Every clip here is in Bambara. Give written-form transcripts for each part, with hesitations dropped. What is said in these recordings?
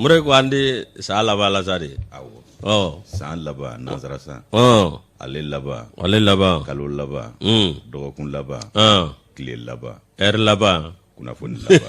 Mura ko an de san laban la sa de. Awɔ. Ɔ. San laban, nansara san. Ɔ. Ale laban. Ale laban. Kalo laban. Dɔgɔkun laban. Ɔn. Tile laban. Ɛri laban. Kunnafoni laban.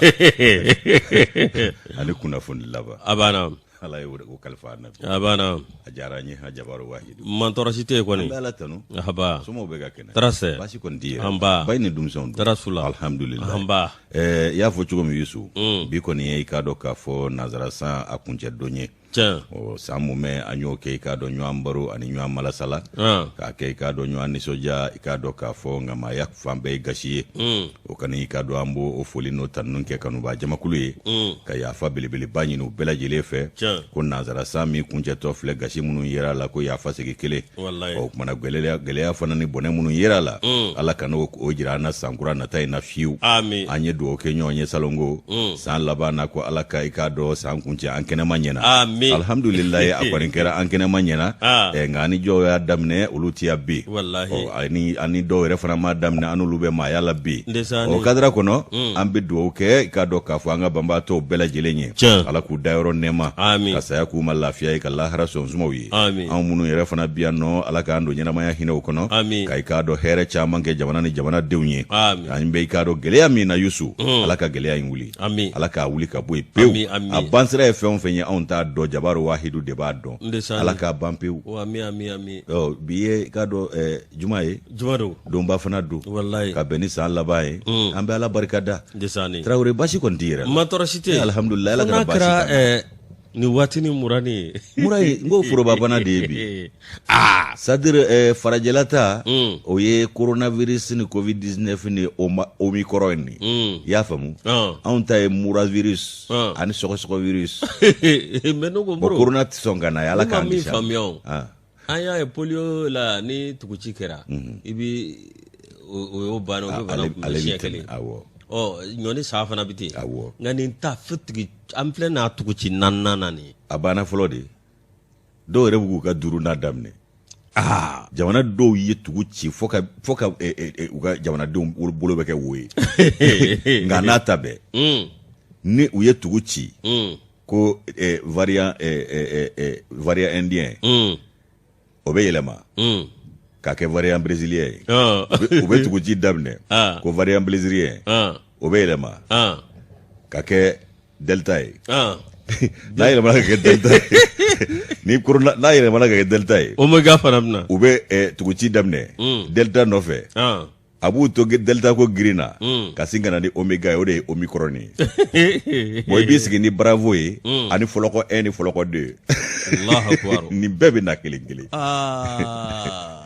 Ani kunnafoni laban. A banna. Ala ye o de ko kalifa an na bi. A banna. A diyara an ye a jabaru wahidu. Mantɔɔrɔ si tɛ yen kɔni. An bɛ Ala tanu. Ahaba. Somɔgɔw bɛ ka kɛnɛ. Tɔɔrɔ tɛ. Baasi kɔni t'i yɛrɛ. Anba. Ba ni denmisɛnw dun? Tɔɔrɔ s'u la. Alhamdulilayi. Anba. Ɛɛ i y'a fɔ cogo min Yusu. Bi kɔni ye i k'a dɔn k'a fɔ nansara san a kuncɛ don ye. Tiɲɛ. Ɔ san mumɛ an y'o kɛ i k'a dɔn ɲɔgɔn baro ani ɲɔgɔn malasala. K'a kɛ i k'a dɔn ɲɔgɔn nisɔndiya i k'a dɔn k'a fɔ ŋamaya fan bɛɛ ye gasi ye. O kɔni i k'a dɔn an b'o o foli n'o tanuni kɛ kanubaa jamakulu ye. Ka yafa belebeleba ɲini u bɛɛ lajɛlen fɛ. Tiɲɛ. Ko nansara san min kuncɛtɔ filɛ gasi minnu yera a la ko yafa segi kelen. Walayi. O kumana gɛlɛya gɛlɛya fana ni bɔnɛ minnu yera a la. Ala kana o jira an na sankura nata in na fiyewu. Amin. An ye dugawu kɛ ɲɔgɔn ye salongo. San laban na ko Ala ka i k'a dɔn san kuncɛ an kɛnɛma ɲɛna. Amin. Alhamdulilayi a kɔni kɛra an kɛnɛma ɲɛna. Ah. Nka ani dɔw y'a daminɛ olu tɛ yan bi. Walahi. Ɔ, ani ani dɔw yɛrɛ fana m'a daminɛ an n'olu bɛ maaya la bi. Ndesaani. O kadara kɔnɔ an bɛ dugawu kɛ i k'a dɔn k'a fɔ an ka banbaatɔw bɛɛ lajɛlen ye. Tiɲɛ. Ala k'u dayɔrɔ nɛɛma. Amin. Ka saya k'u ma lafiya ye ka lahara sɔn sumaw ye. Amin. Anw minnu yɛrɛ fana bi yan nɔ Ala k'an don ɲɛnamaya hinɛw kɔnɔ. Amin. Ka i k'a dɔn hɛrɛ caman kɛ jamana ni jamanadenw ye. Amin. An bɛ i k'a dɔn gɛlɛya min na Yusu. Ala ka gɛlɛya in wuli. Amin. Ala k'a wuli ka bɔ yen pewu. Amin, amin. A bansira ye fɛn o fɛn ye anw t'a dɔn jabaru wahidu de b'a dɔn. Ndesaani. Ala k'a ban pewu. Wa ami ami ami. Ɔ bi ye i k'a dɔn juma ye. Juma don. Donba fana don. Walayi. Ka bɛn ni san laban ye. An bɛ Ala barika da. Ndesaani. Tarawele basi kɔni t'i yɛrɛ la. Ma tɔɔrɔ si tɛ yen. Alhamdulilayi Ala Fo kana n'a baasi kɛra k'an na. nin waati ni mura nin ye. Mura ye n ko forobabana de ye bi. Aa. C'est à dire farajɛla ta o ye coronavirus ni covid 19 ni omicron ni. I y'a faamu? Anw ta ye muravirus ani sɔgɔsɔgɔ virus. Mais ne ko Bon Moro. corona tɛ sɔn ka na ye Ala Ne ma k'an min kisi a ma. faamuya o. Ah. An y'a ye polio la ni tuguci kɛra. I bi o y'o bannen o bɛ bana Ale kunbɛn ale bɛ siɲɛ tɛmɛ kelen. awɔ. Ɔ ɲɔni sa fana bɛ ten. Awɔ. Nka nin ta fo tigi an filɛ n'a tuguci naaninan na nin ye. A banna fɔlɔ de. Dɔw yɛrɛ bɛ k'u ka duurunan daminɛ. Aa. Jamana dɔw ye tugu ci fo ka u ka jamanadenw bolo bɛ kɛ wo ye. Nka n'a ta bɛɛ. Ni u ye tugu ci. Ko variant variant indien. O bɛ yɛlɛma. K'a kɛ variant brésilien ye. U bɛ tugu ci daminɛ. Ko variant brésilien. O bɛ yɛlɛma. Ka kɛ delta ye. N'a yɛlɛmana ka kɛ delta ye. Ni corona n'a yɛlɛmana ka kɛ delta ye. Omega fana bɛ na. U bɛ tugu ci daminɛ. Delta nɔfɛ. A b'u to delta ko girin na. Ka sin ka na ni omega ye o de ye omicron ye. Bon i b'i sigi ni bravo ye. Ani fɔlɔkɔ 1 ni fɔlɔkɔ 2. Alahu akibaru. Nin bɛɛ bɛ na kelen kelen. Aa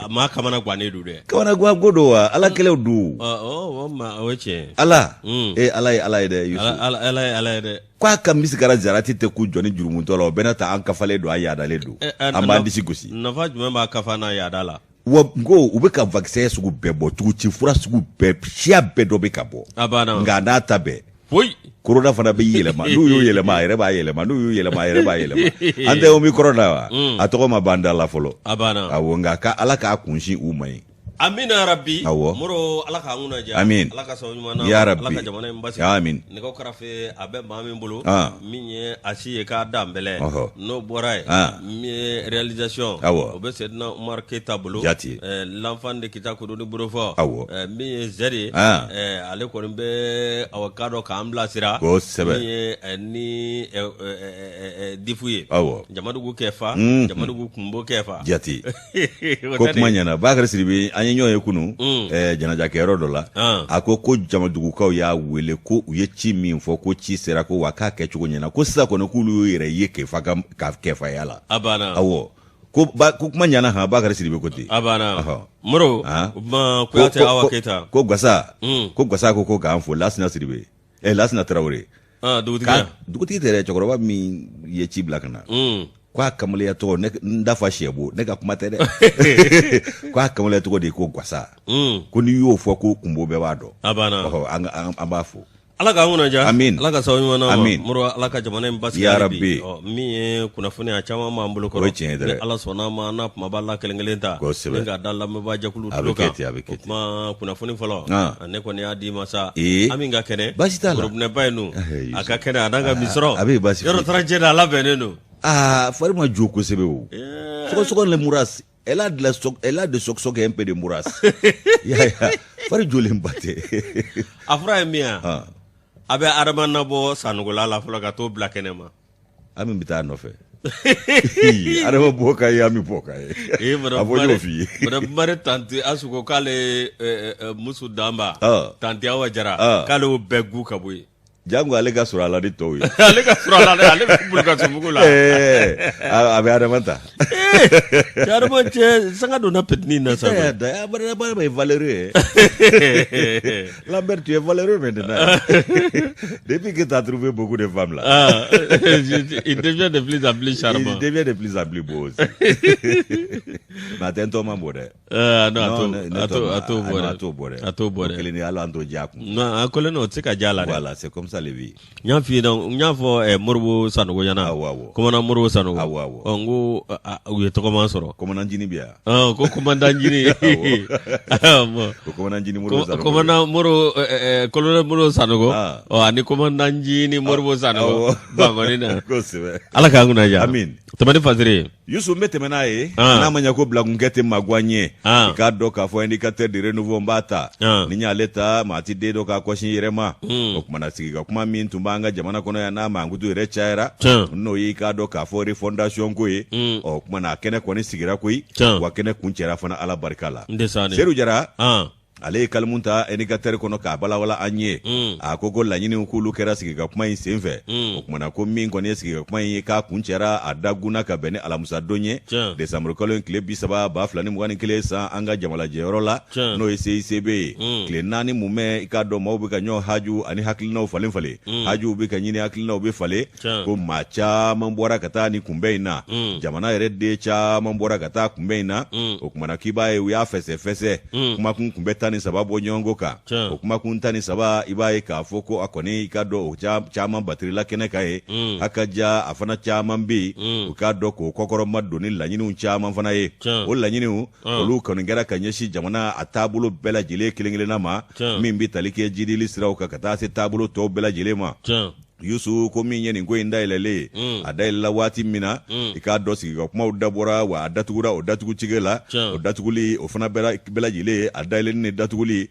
maa kamana gannen don dɛ. Kamana gan ko don wa Ala kɛlɛw don. Ɔ o ye tiɲɛ ye. Ala. Ee Ala ye Ala ye dɛ Yusu. Ala ye Ala ye dɛ. K'a ka misikara jarati tɛ kun jɔni jurumutɔ la o bɛɛ n'a ta an kafalen don an yaadalen don. An b'an disi gosi. Nafa jumɛn b'a kafa n'a yaada la? Wa n ko u bɛ ka vaccin sugu bɛɛ bɔ tuguci fura sugu bɛɛ siya bɛɛ dɔ bɛ ka bɔ. A banna. Nka n'a ta bɛɛ. Foyi. Corona fana bɛ yɛlɛma n'u y'o yɛlɛma a yɛrɛ b'a yɛlɛma n'u y'o yɛlɛma a yɛrɛ b'a yɛlɛma an tɛ omicron na wa a tɔgɔ ma ban da la fɔlɔ. A banna. Awɔ nka ka Ala k'a kunsin u ma ye. Amina rabi. Awɔ. Moro Ala k'an kunna diya. Amin. Ala ka sɔn ɲuman na. Ya rabi. Ala ka jamana in basigi. Amin. Nɛgɛw karafe a bɛ maa min bolo. Ah. Min ye a si ye k'a danbɛlɛ. Ɔhɔ. N'o bɔra yen. Ah. Min ye réalisation. Awɔ. O bɛ Sedina Umar Keyita bolo. Jati. L'enfant de Kita Kodoni Borofɔ. Awɔ. Min ye Zɛri ye. Ah. Ale kɔni bɛ awɔ k'a dɔn k'an bilasira. Kosɛbɛ. Min ye ni Difu ye. Awɔ. Jamadugu kɛfa. Jamadugu kunbo kɛfa. Jati. Ko kuma ɲɛna Bakari Sidibe an ye ɲɔgɔn ye kunun janajakɛyɔrɔ dɔ la a ko ko jamadugukaw y'a wele ko u ye ci min fɔ ko ci sera ko wa k'a kɛcogo ɲɛna ko sisan kɔni k'olu y'u yɛrɛ ye kɛfa ka kɛfaya la. A banna. Awɔ ko ko kuma ɲɛna han Bakari Sidibe ko ten. A banna. Moro ma Kuyate Awa Keyita. Ko Gasa. Ko Gasa ko k'an fo Lasina Sidibe. Lasina Tarawele. Dugutigi. Dugutigi tɛ dɛ cɛkɔrɔba min ye ci bila ka na. K'a kamalenya tɔgɔ ne n dafa sɛbo ne ka kuma tɛ dɛ k'a kamalenya tɔgɔ de ye ko Gasa. Ko n'i y'o fɔ ko kunbo bɛɛ b'a dɔn. A banna. Ɔhɔ an b'a fo. Ala k'an kunna diya Amin. Ala ka sababu ɲuman d'an ma. Amin. Moro Ala ka jamana in basigi Ya hali bi. Rabbi. Ɔ, min ye kunnafoni a caman b'an bolo kɔrɔ. O ye tiɲɛ ye dɛ. Ni Ala sɔnna a ma n'a kumaba la kelen kelen ta. Kosɛbɛ. Ni k'a da lamɛnbaa jɛkulu A bɛ tulo kɛ kan. ten, a bɛ kɛ O ten. kuma kunnafoni fɔlɔ. Ah. Ne kɔni y'a d'i ma sa. Ee. Ami ka kɛnɛ. Baasi t'a la. Worobinɛba in nun. Eh, A ka kɛnɛ a n'a ka misɔrɔ. a bɛ baasi Yɔrɔ foyi. taara jɛ la a labɛnnen don. Aa fari ma jo kosɛbɛ o. Eh. Sɔgɔsɔgɔ le muraas. Elle a de la soc, elle a de sɔgɔsɔgɔ et un peu de muraas. Ya ya. Fari jolenba tɛ. A fura ye min ye wa? Ah. A bɛ Adama nabɔ sanogola la fɔlɔ ka t'o bila kɛnɛ ma. Ami bɛ taa a nɔfɛ. Adama bɔ ka ye Ami bɔ ka ye. Ee A madame fɔ n y'o f'i ye. Madame Mare tanti Asu ko k'ale Musu Danba Ah. tanti Awa Jara Ah. k'ale y'o bɛɛ gu ka bɔ yen. Jango ale ka sɔrɔ a la ni tɔw ye. Ale ka sɔrɔ a la dɛ, ale bɛ boli ka so mugu la. Ɛɛ, a bɛ Adama ta. Cɛ Adama cɛ sanga donna petini in na sa. Eh, da- Adama est valeureux. Hein. Lambert, tu es valeureux maintenant. Depuis que tu as trouvé beaucoup de femmes là. Ah, il devient de plus en plus charmant. Il devient de plus en plus beau aussi. Mais a tɛ n tɔgɔma bɔ dɛ. Ah, non, a t'o- ne- ne a t'o- tɔgɔma- a t'o bɔ ah, non, dɛ. a t'o bɔ dɛ. A t'o bɔ dɛ. O kelen ni hali an t'o diya a kun. Non, a kɔlen don, o tɛ se ka diya a la dɛ. Voilà, c'est comme ça les vies. N y'a f'i ɲɛna, n y'a fɔ Moribo Sanogo ɲɛna. Awɔ, awɔ. Commandant Moribo Sanogo. Awɔ, awɔ. Ɔ, n ko u ye tɔgɔma sɔrɔ. Commandant Jini bɛ yan. Ɔ, ko commandant Jini. Bon. O commandant Jini Moribo Sanogo. Commandant Moro, colonel Moribo Sanogo. Ah. Ɔ, ani commandant Jini Moribo Sanogo. Awɔ. Bankɔni na. Kosɛbɛ. Ala k'an kunna diya. Amin. Tamani Fasiri. Yusu n bɛ tɛmɛ n'a ye Ah. n'a ma ɲɛ ko bilakunkɛ tɛ maguwan ye Ah. i k'a dɔn k'a fɔ indicateur de renouveau n b'a ta Ah. ni n y'ale ta maa ti den dɔ k'a kɔsi yɛrɛ ma o kumana sigi ka kuma min tun b'an ka jamana kɔnɔ yan n'a mankutu yɛrɛ cayara Tiɲɛ. n'o ye i k'a dɔn k'a fɔ refondation ko ye ɔ kumana a kɛnɛ kɔni sigira koyi Tiɲɛ. wa kɛnɛ kuncɛra fana ala barika la N tɛ sa ne. Sedu Jara Ah. ale ye kalimu ta indicateur kɔnɔ k'a balawala an ye a ko ko laɲiniw k'olu kɛra sigi ka kuma in senfɛ o kumana ko min kɔni ye sigi ka kuma in ye k'a kuncɛra a dagunna ka bɛn ni alamisadon ye Tiɲɛ. desanburu kalo in tile 30 2021 san an ka jamalajɛyɔrɔ la Tiɲɛ. n'o ye CICB ye tile 4 mumɛ i k'a dɔn maaw bɛ ka ɲɔgɔn haju ani hakilinaw falen falen hajuw bɛ ka ɲini hakilinaw bɛ falen Tiɲɛ. ko maa caman bɔra ka taa nin kunbɛn in na jamana yɛrɛ den caman bɔra ka taa kunbɛn in na o kumana k'i b'a ye u y'a fɛsɛfɛsɛ kumakun kun bɛ 13 bɔ ɲɔgɔn kan Tiɲɛ. o kumakun 13 i b'a ye k'a fɔ ko a kɔni i ka dɔn o caman batirila kɛnɛ kan ye a ka ja a fana caman bɛ yen u k'a dɔn k'o kɔkɔrɔma don ni laɲiniw caman fana ye Tiɲɛ. o laɲiniw olu kɔni kɛra ka ɲɛsin jamana a taabolo bɛɛ lajɛlen kelen kelenna ma Tiɲɛ. min bɛ tali kɛ jidili siraw kan ka taa se taabolo tɔw bɛɛ lajɛlen ma Tiɲɛ. Yusu ko min ye nin ko in dayɛlɛlen ye a dayɛlɛla waati min na i k'a dɔn sigi ka kumaw dabɔra wa a datugura o datugu cige la Tiɲɛ. o datuguli o fana bɛɛ lajɛlen ye a dayɛlɛli ni datuguli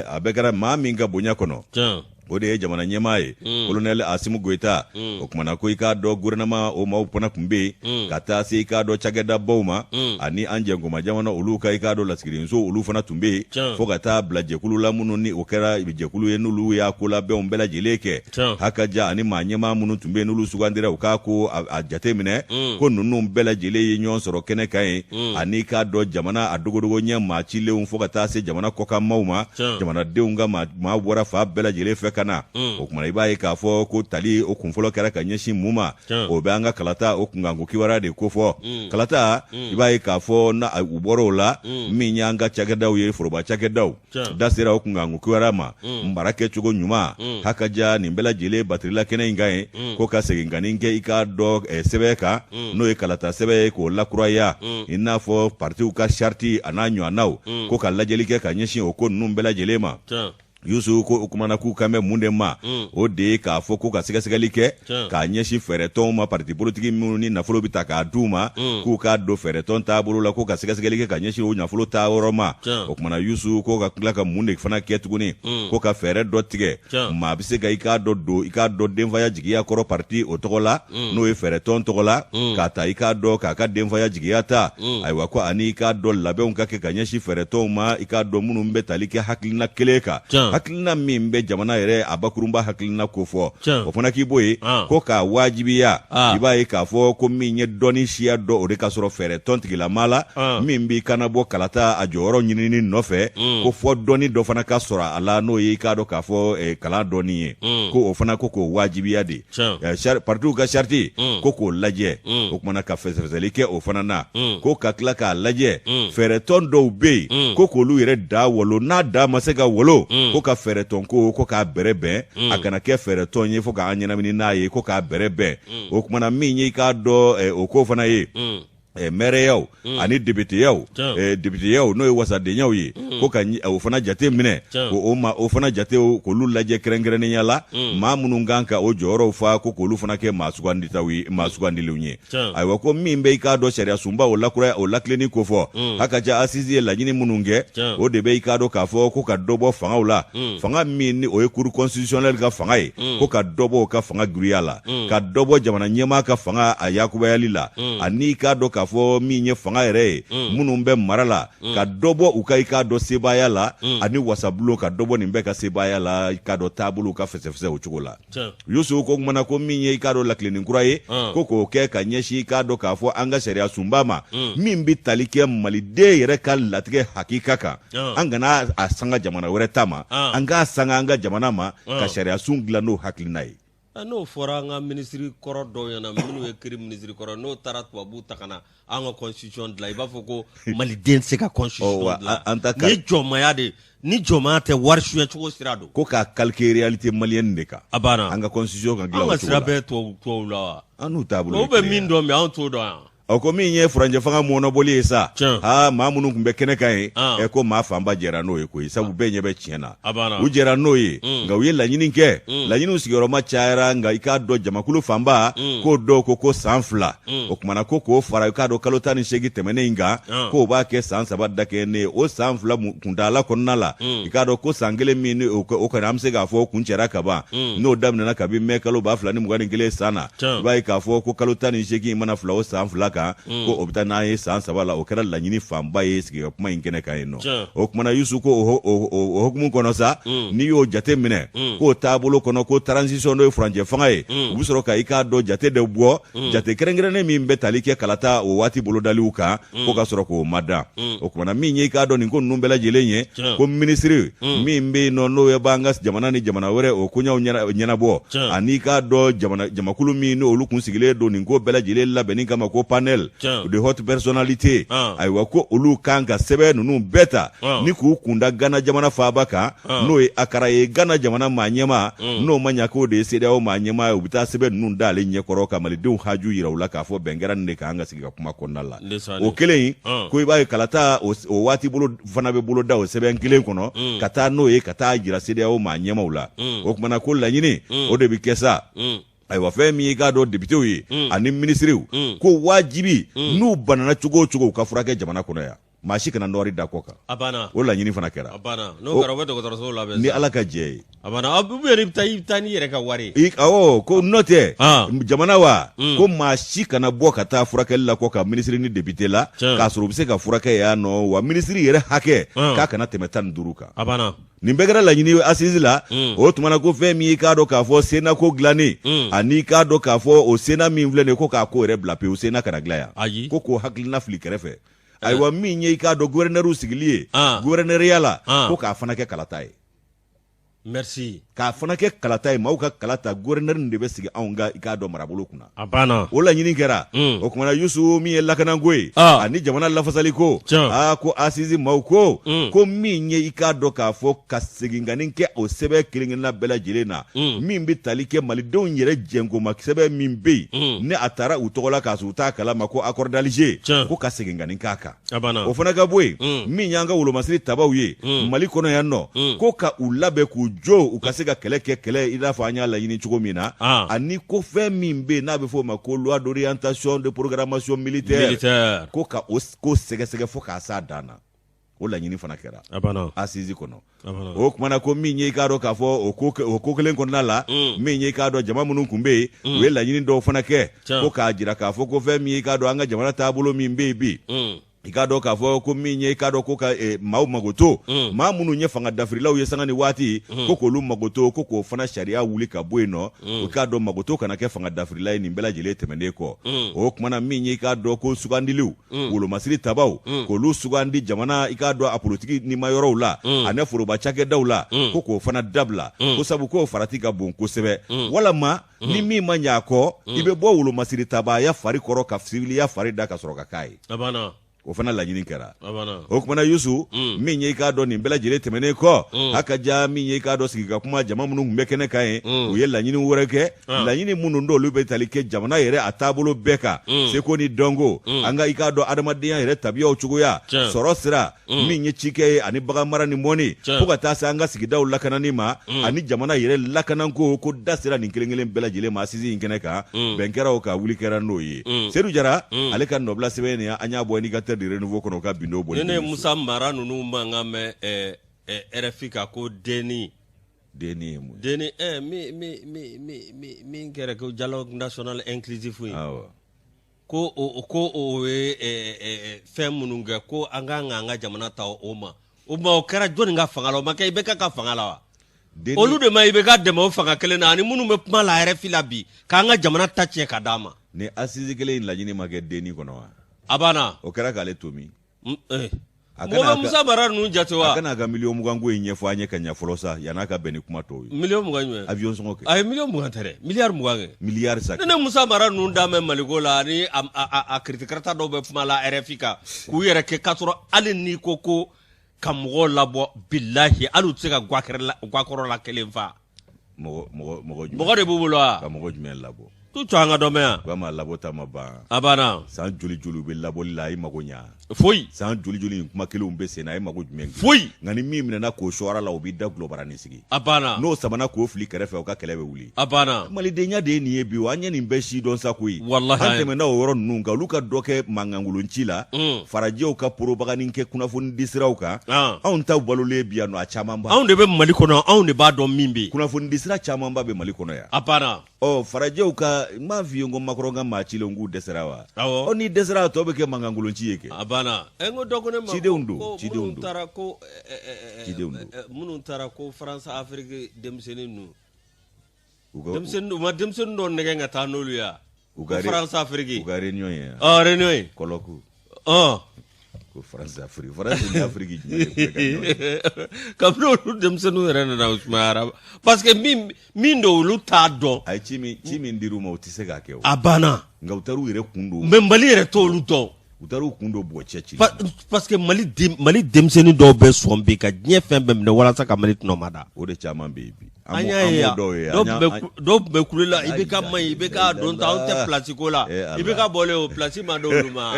a bɛɛ kɛra maa min ka bonya kɔnɔ Tiɲɛ. o de ye jamana ɲɛmaa ye colonel Asimu Goyita o kumana ko i k'a dɔn gouvernement o maaw fana tun bɛ yen ka taa se i k'a dɔn cakɛdabaw ma ani an jɛnkoma jamana olu ka i k'a dɔn lasigidenso olu fana tun bɛ yen Tiɲɛ. fo ka taa bila jɛkulu la minnu ni o kɛra jɛkulu ye n'olu y'a ko labɛnw bɛɛ lajɛlen kɛ Tiɲɛ. hakaja ani maa ɲɛmaa minnu tun bɛ yen n'olu sugandira u k'a ko a jate minɛ ko ninnu bɛɛ lajɛlen ye ɲɔgɔn sɔrɔ kɛnɛ kan ye ani k'a dɔn jamana a dogodogo ɲɛ maa cilenw fo ka taa se jamana kɔkanmaw ma Tiɲɛ. jamanadenw ka maa bɔra fan bɛɛ lajɛlen fɛ ka na o kumana i b'a ye k'a fɔ ko tali o kunfɔlɔ kɛra ka ɲɛsin mun ma Tiɲɛ. o bɛ an ka kalata o kunkanko kibaruya de kofɔ kalata i b'a ye k'a fɔ na u bɔra o la min y'an ka cakɛdaw ye foroba cakɛdaw Tiɲɛ. da sera o kunkanko kibaruya ma mara kɛcogo ɲuman hakaja nin bɛɛ lajɛlen batirila kɛnɛ in kan ye ko ka seginkanni kɛ i k'a dɔn sɛbɛn kan n'o ye kalata sɛbɛn ye k'o lakuraya i n'a fɔ partiw ka sariti a n'a ɲɔgɔnnaw ko ka lajɛli kɛ ka ɲɛsin o ko ninnu bɛɛ lajɛlen ma Tiɲɛ. Yusu ko o kumana k'u kan bɛ mun de ma o de ye k'a fɔ ko ka sɛgɛsɛgɛli kɛ Tiɲɛ. k'a ɲɛsin fɛɛrɛtɔnw ma parti politique minnu ni nafolo bɛ ta k'a d'u ma k'u k'a don fɛɛrɛtɔn taabolo la ko ka sɛgɛsɛgɛli kɛ ka ɲɛsin o nafolo taayɔrɔ ma Tiɲɛ. o kumana Yusu ko ka tila ka mun de fana kɛ tuguni ko ka fɛɛrɛ dɔ tigɛ Tiɲɛ. maa bɛ se ka i k'a dɔ don i k'a dɔn denfaya jigiya kɔrɔ parti o tɔgɔ la n'o ye fɛɛrɛtɔn tɔgɔ la k'a ta i k'a dɔn k'a ka denfaya jigiya ta ayiwa ko ani i k'a dɔn labɛnw ka kɛ ka ɲɛsin fɛɛrɛtɔnw ma i k'a dɔn minnu bɛ tali kɛ hakilina kelen kan Tiɲɛ. hakilina min bɛ jamana yɛrɛ a bakurunba hakilina kofɔ Tiɲɛ. o fana k'i bɔ yen Ah. ko k'a wajibiya Ah. i b'a ye k'a fɔ ko min ye dɔnni siya dɔ o de ka sɔrɔ fɛɛrɛ tɔn tigilama la Ah. min b'i kana bɔ kalata a jɔyɔrɔ ɲinini nɔfɛ ko fɔ dɔnni dɔ fana ka sɔrɔ a la n'o ye i k'a dɔn k'a fɔ kalan dɔnni ye ko o fana ko k'o wajibiya de Tiɲɛ. Partiw ka sariti ko k'o lajɛ o kumana ka fɛsɛfɛsɛli kɛ o fana na ko ka tila k'a lajɛ fɛɛrɛtɔn dɔw bɛ yen ko k'olu yɛrɛ da wolo n'a da ma se ka wolo ko Ko ka fɛɛrɛtɔn ko ko k'a bɛrɛ bɛn, a kana kɛ fɛɛrɛtɔn ye fo k'an ɲɛnamini n'a ye, ko k'a bɛrɛ bɛn. O kumana min ye i k'a dɔn o ko fana ye mɛrɛyaw ani depiteyaw, depiteyaw n'o ye wasadenyaw ye, ko ka o fana jate minɛ, ko o ma o fana jate k'olu lajɛ kɛrɛnkɛrɛnnenya la, maa minnu kan ka o jɔyɔrɔw fa, ko k'olu fana kɛ maa suganditaw ye, maa sugandilenw ye. Ayiwa, ko min bɛ i k'a dɔn sariya sunba o lakuraya, o lakilenni kofɔ, a ka ca assise ye laɲini minnu kɛ, o de bɛ i k'a dɔn k'a fɔ ko ka dɔ bɔ fangaw la, fanga min ni o ye cour constitutionnelle ka fanga ye, ko ka dɔ bɔ o ka fanga giriya la, ka dɔ bɔ jamana ɲɛmaa ka fanga a yakubayali la, ani i k'a dɔn k'a fɔ min ye fanga yɛrɛ ye minnu bɛ mara la, ka dɔ bɔ u ka i k'a dɔn sebaaya la, ani wasabulon ka dɔ bɔ nin bɛɛ ka sebaaya la, i k'a dɔn taabolo ka fɛsɛfɛsɛ o cogo la. Yusu, ko kumana ko min ye i k'a dɔn lakilenni kura ye, ko k'o kɛ ka ɲɛsin i k'a dɔn k'a fɔ an ka sariya sunba ma min bɛ tali kɛ maliden yɛrɛ ka latigɛ hakika kan, an kana a sanga jamana wɛrɛ ta ma, an k'a sanga an ka jamana ma, ka sariya sun dilan n'o hakilina ye. N'o fɔra an ka minisiri kɔrɔ dɔw ɲɛna, minnu ye kiri minisiri kɔrɔ, n'o taara tubabu ta ka na an ka constitution dilan, i b'a fɔ ko maliden tɛ se ka constitution dilan. An ta nin ye jɔnmaya de ye. Ni jɔnmaya tɛ, wari suɲɛ cogo sira don. Ko k'a calquer réalité malienne de kan. A banna. An ka constitution ka dilan o cogo la. An ka sira bɛɛ tubabu la wa? An n'u taabolo ye kelen ye. O bɛ min dɔn bi, anw t'o dɔn yan. Ɔ, ko min ye furancɛ fanga mɔnɔbɔli ye sa, aa, maa minnu tun bɛ kɛnɛ kan ye, ɛ, ko maa fanba jɛra n'o ye koyi, sabu bɛɛ ɲɛ bɛ tiɲɛ na, u jɛra n'o ye. Nka u ye laɲini kɛ, laɲiniw sigiyɔrɔma cayara, nka i k'a dɔn jamakulu fanba k'o dɔw ko ko san 2. O kumana ko k'o fara i k'a dɔn kalo 18 tɛmɛnen in kan, k'o b'a kɛ san 3 dakɛɲɛnen ye. O san 2 kuntaala kɔnɔna la, i k'a dɔn ko san kelen min ni o kɔni an bɛ se k'a fɔ o kuncɛra kaban, n'o daminɛna kabi mɛ kalo 2021 san na, i b'a ye k'a fɔ ko kalo 18 mana fila o san 2 kan, ko o bɛ taa n'an ye san 3 la. O kɛra laɲini fanba ye sigi ka kuma in kɛnɛ kan yen nɔ. O kumana Yusu, ko o hukumu kɔnɔ sa, n'i y'o jate minɛ, k'o taabolo kɔnɔ, ko transition n'o ye furancɛ fanga ye, u bɛ sɔrɔ ka i k'a dɔn jate de bɔ, jate kɛrɛnkɛrɛnnen min bɛ tali kɛ kalata o waati bolodaliw kan, ko ka sɔrɔ k'o mada. O kumana min ye i k'a dɔn nin ko ninnu bɛɛ lajɛlen ye, ko minisiri min bɛ yen nɔ, n'o ye b'an ka jamana ni jamana wɛrɛ o koɲaw ɲɛnabɔ, ani i k'a dɔn jamana jamakulu min n'olu kun sigilen don nin ko bɛɛ lajɛlen labɛnni kama, ko panel de haute personnalité, ayiwa, ko olu kan ka sɛbɛn ninnu bɛɛ ta ni k'u kunda Gana jamana faaba kan, n'o ye Akara ye. Gana jamana maa ɲɛmaa, n'o ma ɲa k'o de ye CEDEAO maa ɲɛmaa ye, u bɛ taa sɛbɛn ninnu d'ale ɲɛkɔrɔ ka malidenw haju yira u la k'a fɔ bɛn kɛra nin de kan an ka sigi ka kuma kɔnɔna la. O kelen, ko i b'a ye kalata o waati bolo fana bɛ bolo da o sɛbɛn kelen kɔnɔ ka taa n'o ye ka taa jira CEDEAO maa ɲɛmaaw la. O kumana ko laɲini o de bɛ kɛ sa. Ayiwa, fɛn min i k'a dɔn depitew ye ani minisiriw, ko wajibi n'u banana cogo o cogo, u ka furakɛ jamana kɔnɔ yan, maa si kana nɔɔri da kɔ kan. A banna. O laɲini fana kɛra. A banna. N'o kɛra, u bɛ dɔgɔtɔrɔso labɛn. Ni Ala ka jɛ ye. A banna. Ou bien i bɛ taa n'i yɛrɛ ka wari ye. Awɔ, ko n'o tɛ jamana wa, ko maa si kana bɔ ka taa furakɛli la kɔ kan, minisiri ni depite la, k'a sɔrɔ u bɛ se ka furakɛ yan nɔ. Wa minisiri yɛrɛ hakɛ k'a kana tɛmɛ 15 kan. A banna. Nin bɛɛ kɛra laɲini assise la. O tuma na ko fɛn min i k'a dɔn k'a fɔ Sénat ko dilanni, ani i k'a dɔn k'a fɔ o Sénat min filɛ nin ye, ko k'a ko yɛrɛ bila pewu, Sénat kana dilan yan. Ayi. Ko k'o hakilina fili kɛrɛfɛ. Ayiwa, min ye i k'a dɔn gouverneur sigili ye gouverneurya la, ko k'a fana kɛ kalata ye. Merci. K'a fana kɛ kalata ye, maaw ka kala ta, gouverneur de bɛ sigi anw ka i k'a dɔn marabolo kunna. A banna. O laɲini kɛra. O kumana Yusu, min ye lakanako ye ani jamana lafasali ko, aa, ko assise maaw ko ko min ye i k'a dɔn k'a fɔ ka seginkanni kɛ o sɛbɛn kelen-kelenna bɛɛ lajɛlen na min bɛ tali kɛ malidenw yɛrɛ jɛnkoma sɛbɛn min bɛ yen, ni a taara u tɔgɔ la k'a sɔrɔ u t'a kalama, ko accord d'Alger, ko ka seginkanni k'a kan. O fana ka bɔ yen. Min y'an ka wolomasiri tabaw ye Mali kɔnɔ yan nɔ, ko ka u labɛn k'u jɔ, u ka se ka kɛlɛ kɛ, kɛlɛ i n'a fɔ an y'a laɲini cogo min na, ani ko fɛn min bɛ yen n'a bɛ fɔ o ma ko loi d'orientation de programmation militaire, ko ka o ko sɛgɛsɛgɛ fo k'a s'a dan na. O laɲini fana kɛra assise kɔnɔ. O kumana ko min ye i k'a dɔn k'a fɔ o ko kelen kɔnɔna la, min ye i k'a dɔn jama minnu tun bɛ yen, u ye laɲini dɔw fana kɛ, ko k'a jira k'a fɔ ko fɛn min ye i k'a dɔn an ka jamana taabolo min bɛ yen bi, i k'a dɔn k'a fɔ ko min ye i k'a dɔn ko ka maaw magoto, maa minnu ye fanga dafirilaw ye sanga ni waati, ko k'olu magoto, ko k'o fana sariya wuli ka bɔ yen nɔ, u k'a dɔn magoto kana kɛ fanga dafirila ye. Nin bɛɛ lajɛlen tɛmɛnen kɔ, o kumana min ye i k'a dɔn ko sugandiliw, wolomasiri tabaw, k'olu sugandi jamana i k'a dɔn a politiki nima yɔrɔw la ani foroba cakɛdaw la, ko k'o fana dabila, ko sabu k'o farati ka bon kosɛbɛ, walama ni min ma ɲɛ a kɔ, i bɛ bɔ wolomasiri tabaya fari kɔrɔ ka siwiliya fari da ka sɔrɔ ka k'a ye. O fana laɲini kɛra. O kumana Yusu, min ye i k'a dɔn nin bɛɛ lajɛlen tɛmɛnen kɔ, a ka ja min ye i k'a dɔn sigi ka kuma jama minnu tun bɛ kɛnɛ kan ye, u ye laɲini wɛrɛ kɛ, laɲini minnu n'olu bɛ tali kɛ jamana yɛrɛ a taabolo bɛɛ kan, seko ni dɔnko, an ka i k'a dɔn adamadenya yɛrɛ tabiyaw cogoya, sɔrɔ sira, min ye cikɛ ye ani baganmara ni mɔni, fo ka taa se an ka sigidaw lakanani ma, ani jamana yɛrɛ lakananko, ko da sera nin kelen kelen bɛɛ lajɛlen ma assise in kɛnɛ kan. Bɛn kɛra o kan, wuli kɛra n'o ye. Sedu Jara, ale ka nɔbila sɛbɛn nin, an y'a bɔ Indicateur du Renouveau kɔnɔ, ka bindo bɔ. Ne ne Musa Mara ninnu mankan mɛn RFI kan ko denni Denni ye mun? Denni min kɛra ko dialogue national inclusif ye. Ko o ye fɛn minnu kɛ, ko an ka kan ka jamana ta o ma. O ma, o kɛra jɔnni ka fanga la? O ma kɛ IBK ka fanga la wa? Olu de ma IBK dɛmɛ o fanga kelen na, ani minnu bɛ kuma la RFI la bi k'an ka jamana ta tiɲɛ ka d'a ma. Ni assise kelen in laɲini ma kɛ denni kɔnɔ wa? A banna. O kɛra k'ale to min? Mɔgɔ bɛ Musa Mara ninnu jate wa? A kana a ka miliyɔn 20 ko in ɲɛfɔ an ye ka ɲɛ fɔlɔ sa, yann'a ka bɛn ni kuma tɔw ye. Miliyɔn 20 jumɛn? Avion sɔngɔ kɛ. Ayi, miliyɔn 20 tɛ dɛ, miliyari 20 kɛ. Miliyari sa. Ne ne Musa Mara ninnu da mɛn Maliko la, ani a kiritikarata dɔw bɛ kuma la RFI kan k'u yɛrɛ kɛ, k'a sɔrɔ hali n'i ko ko ka mɔgɔw labɔ, bilahi, hali u tɛ se ka guwakɔrɔla kelen fa. Mɔgɔ mɔgɔ de b'u bolo wa? Ka mɔgɔ jumɛn labɔ? Tu to an ka dɔ mɛn yan. K'a ma labɔ ta ma ban. A banna. San joli joli bɛ labɔli la, a ye mago ɲa? Foyi. San joli joli in kuma kelenw bɛ sen na, a ye mago jumɛn? Foyi. Nka ni min minɛna k'o sɔrɔ la, o b'i da gulɔbarani sigi. A banna. N'o samana k'o fili kɛrɛfɛ, o ka kɛlɛ bɛ wuli. A banna. Malidenya de ye nin ye bi, an ye nin bɛɛ si dɔn sa koyi. Walahi. An tɛmɛna o yɔrɔ ninnu kan, olu ka dɔ kɛ mankankolon ci la, farajɛw ka poropagani kɛ kunnafoni di siraw kan. Anw ta balolen bi yan nɔ, a camanba. Anw de bɛ Mali kɔnɔ, anw de b'a dɔn min bɛ yen. Kunnafoni di sira camanba bɛ Mali kɔnɔ yan. A banna. Ɔ, farajɛw ka, n m'a f'i ye ko Macron ka maa cilenw k'u dɛsɛra wa? Awɔ. Ɔ, n'i dɛsɛra, a tɔ bɛ kɛ mankankolon ci ye kɛ. A banna. Ɛ, n ko dɔ ko ne ma. Cidenw don, cidenw don. Taara ko cidenw don. Minnu taara ko France Afrique denmisɛnnin ninnu. Denmisɛnnin, u ma denmisɛnnin dɔw nɛgɛn ka taa n'olu ye wa? U ka France Afrique. U ka réunion ye. Ɔ, réunion ye. Colloque. Ɔ. Ko France Afrique, France ni Afrique jumɛn de tun bɛ ka ɲɔgɔn ye? Kabini olu denmisɛnninw yɛrɛ nana, u sumayara parce que min don, olu t'a dɔn. A ye ci min dir'u ma, u tɛ se k'a kɛ o. A banna. Nka u taar'u yɛrɛ kun don. Mais Mali yɛrɛ t'olu dɔn. U taar'u kun don bɔgɔ cɛ ci. Parce que Mali denmisɛnnin dɔw bɛ sɔn bi ka diɲɛ fɛn bɛɛ minɛ walasa ka Mali tɔnɔma da. O de caman bɛ yen bi. An y'a ye yan, dɔw tun bɛ kule la IBK man ɲi, IBK don tan, anw tɛ place ko la, IBK bɔlen o place ma d'olu ma.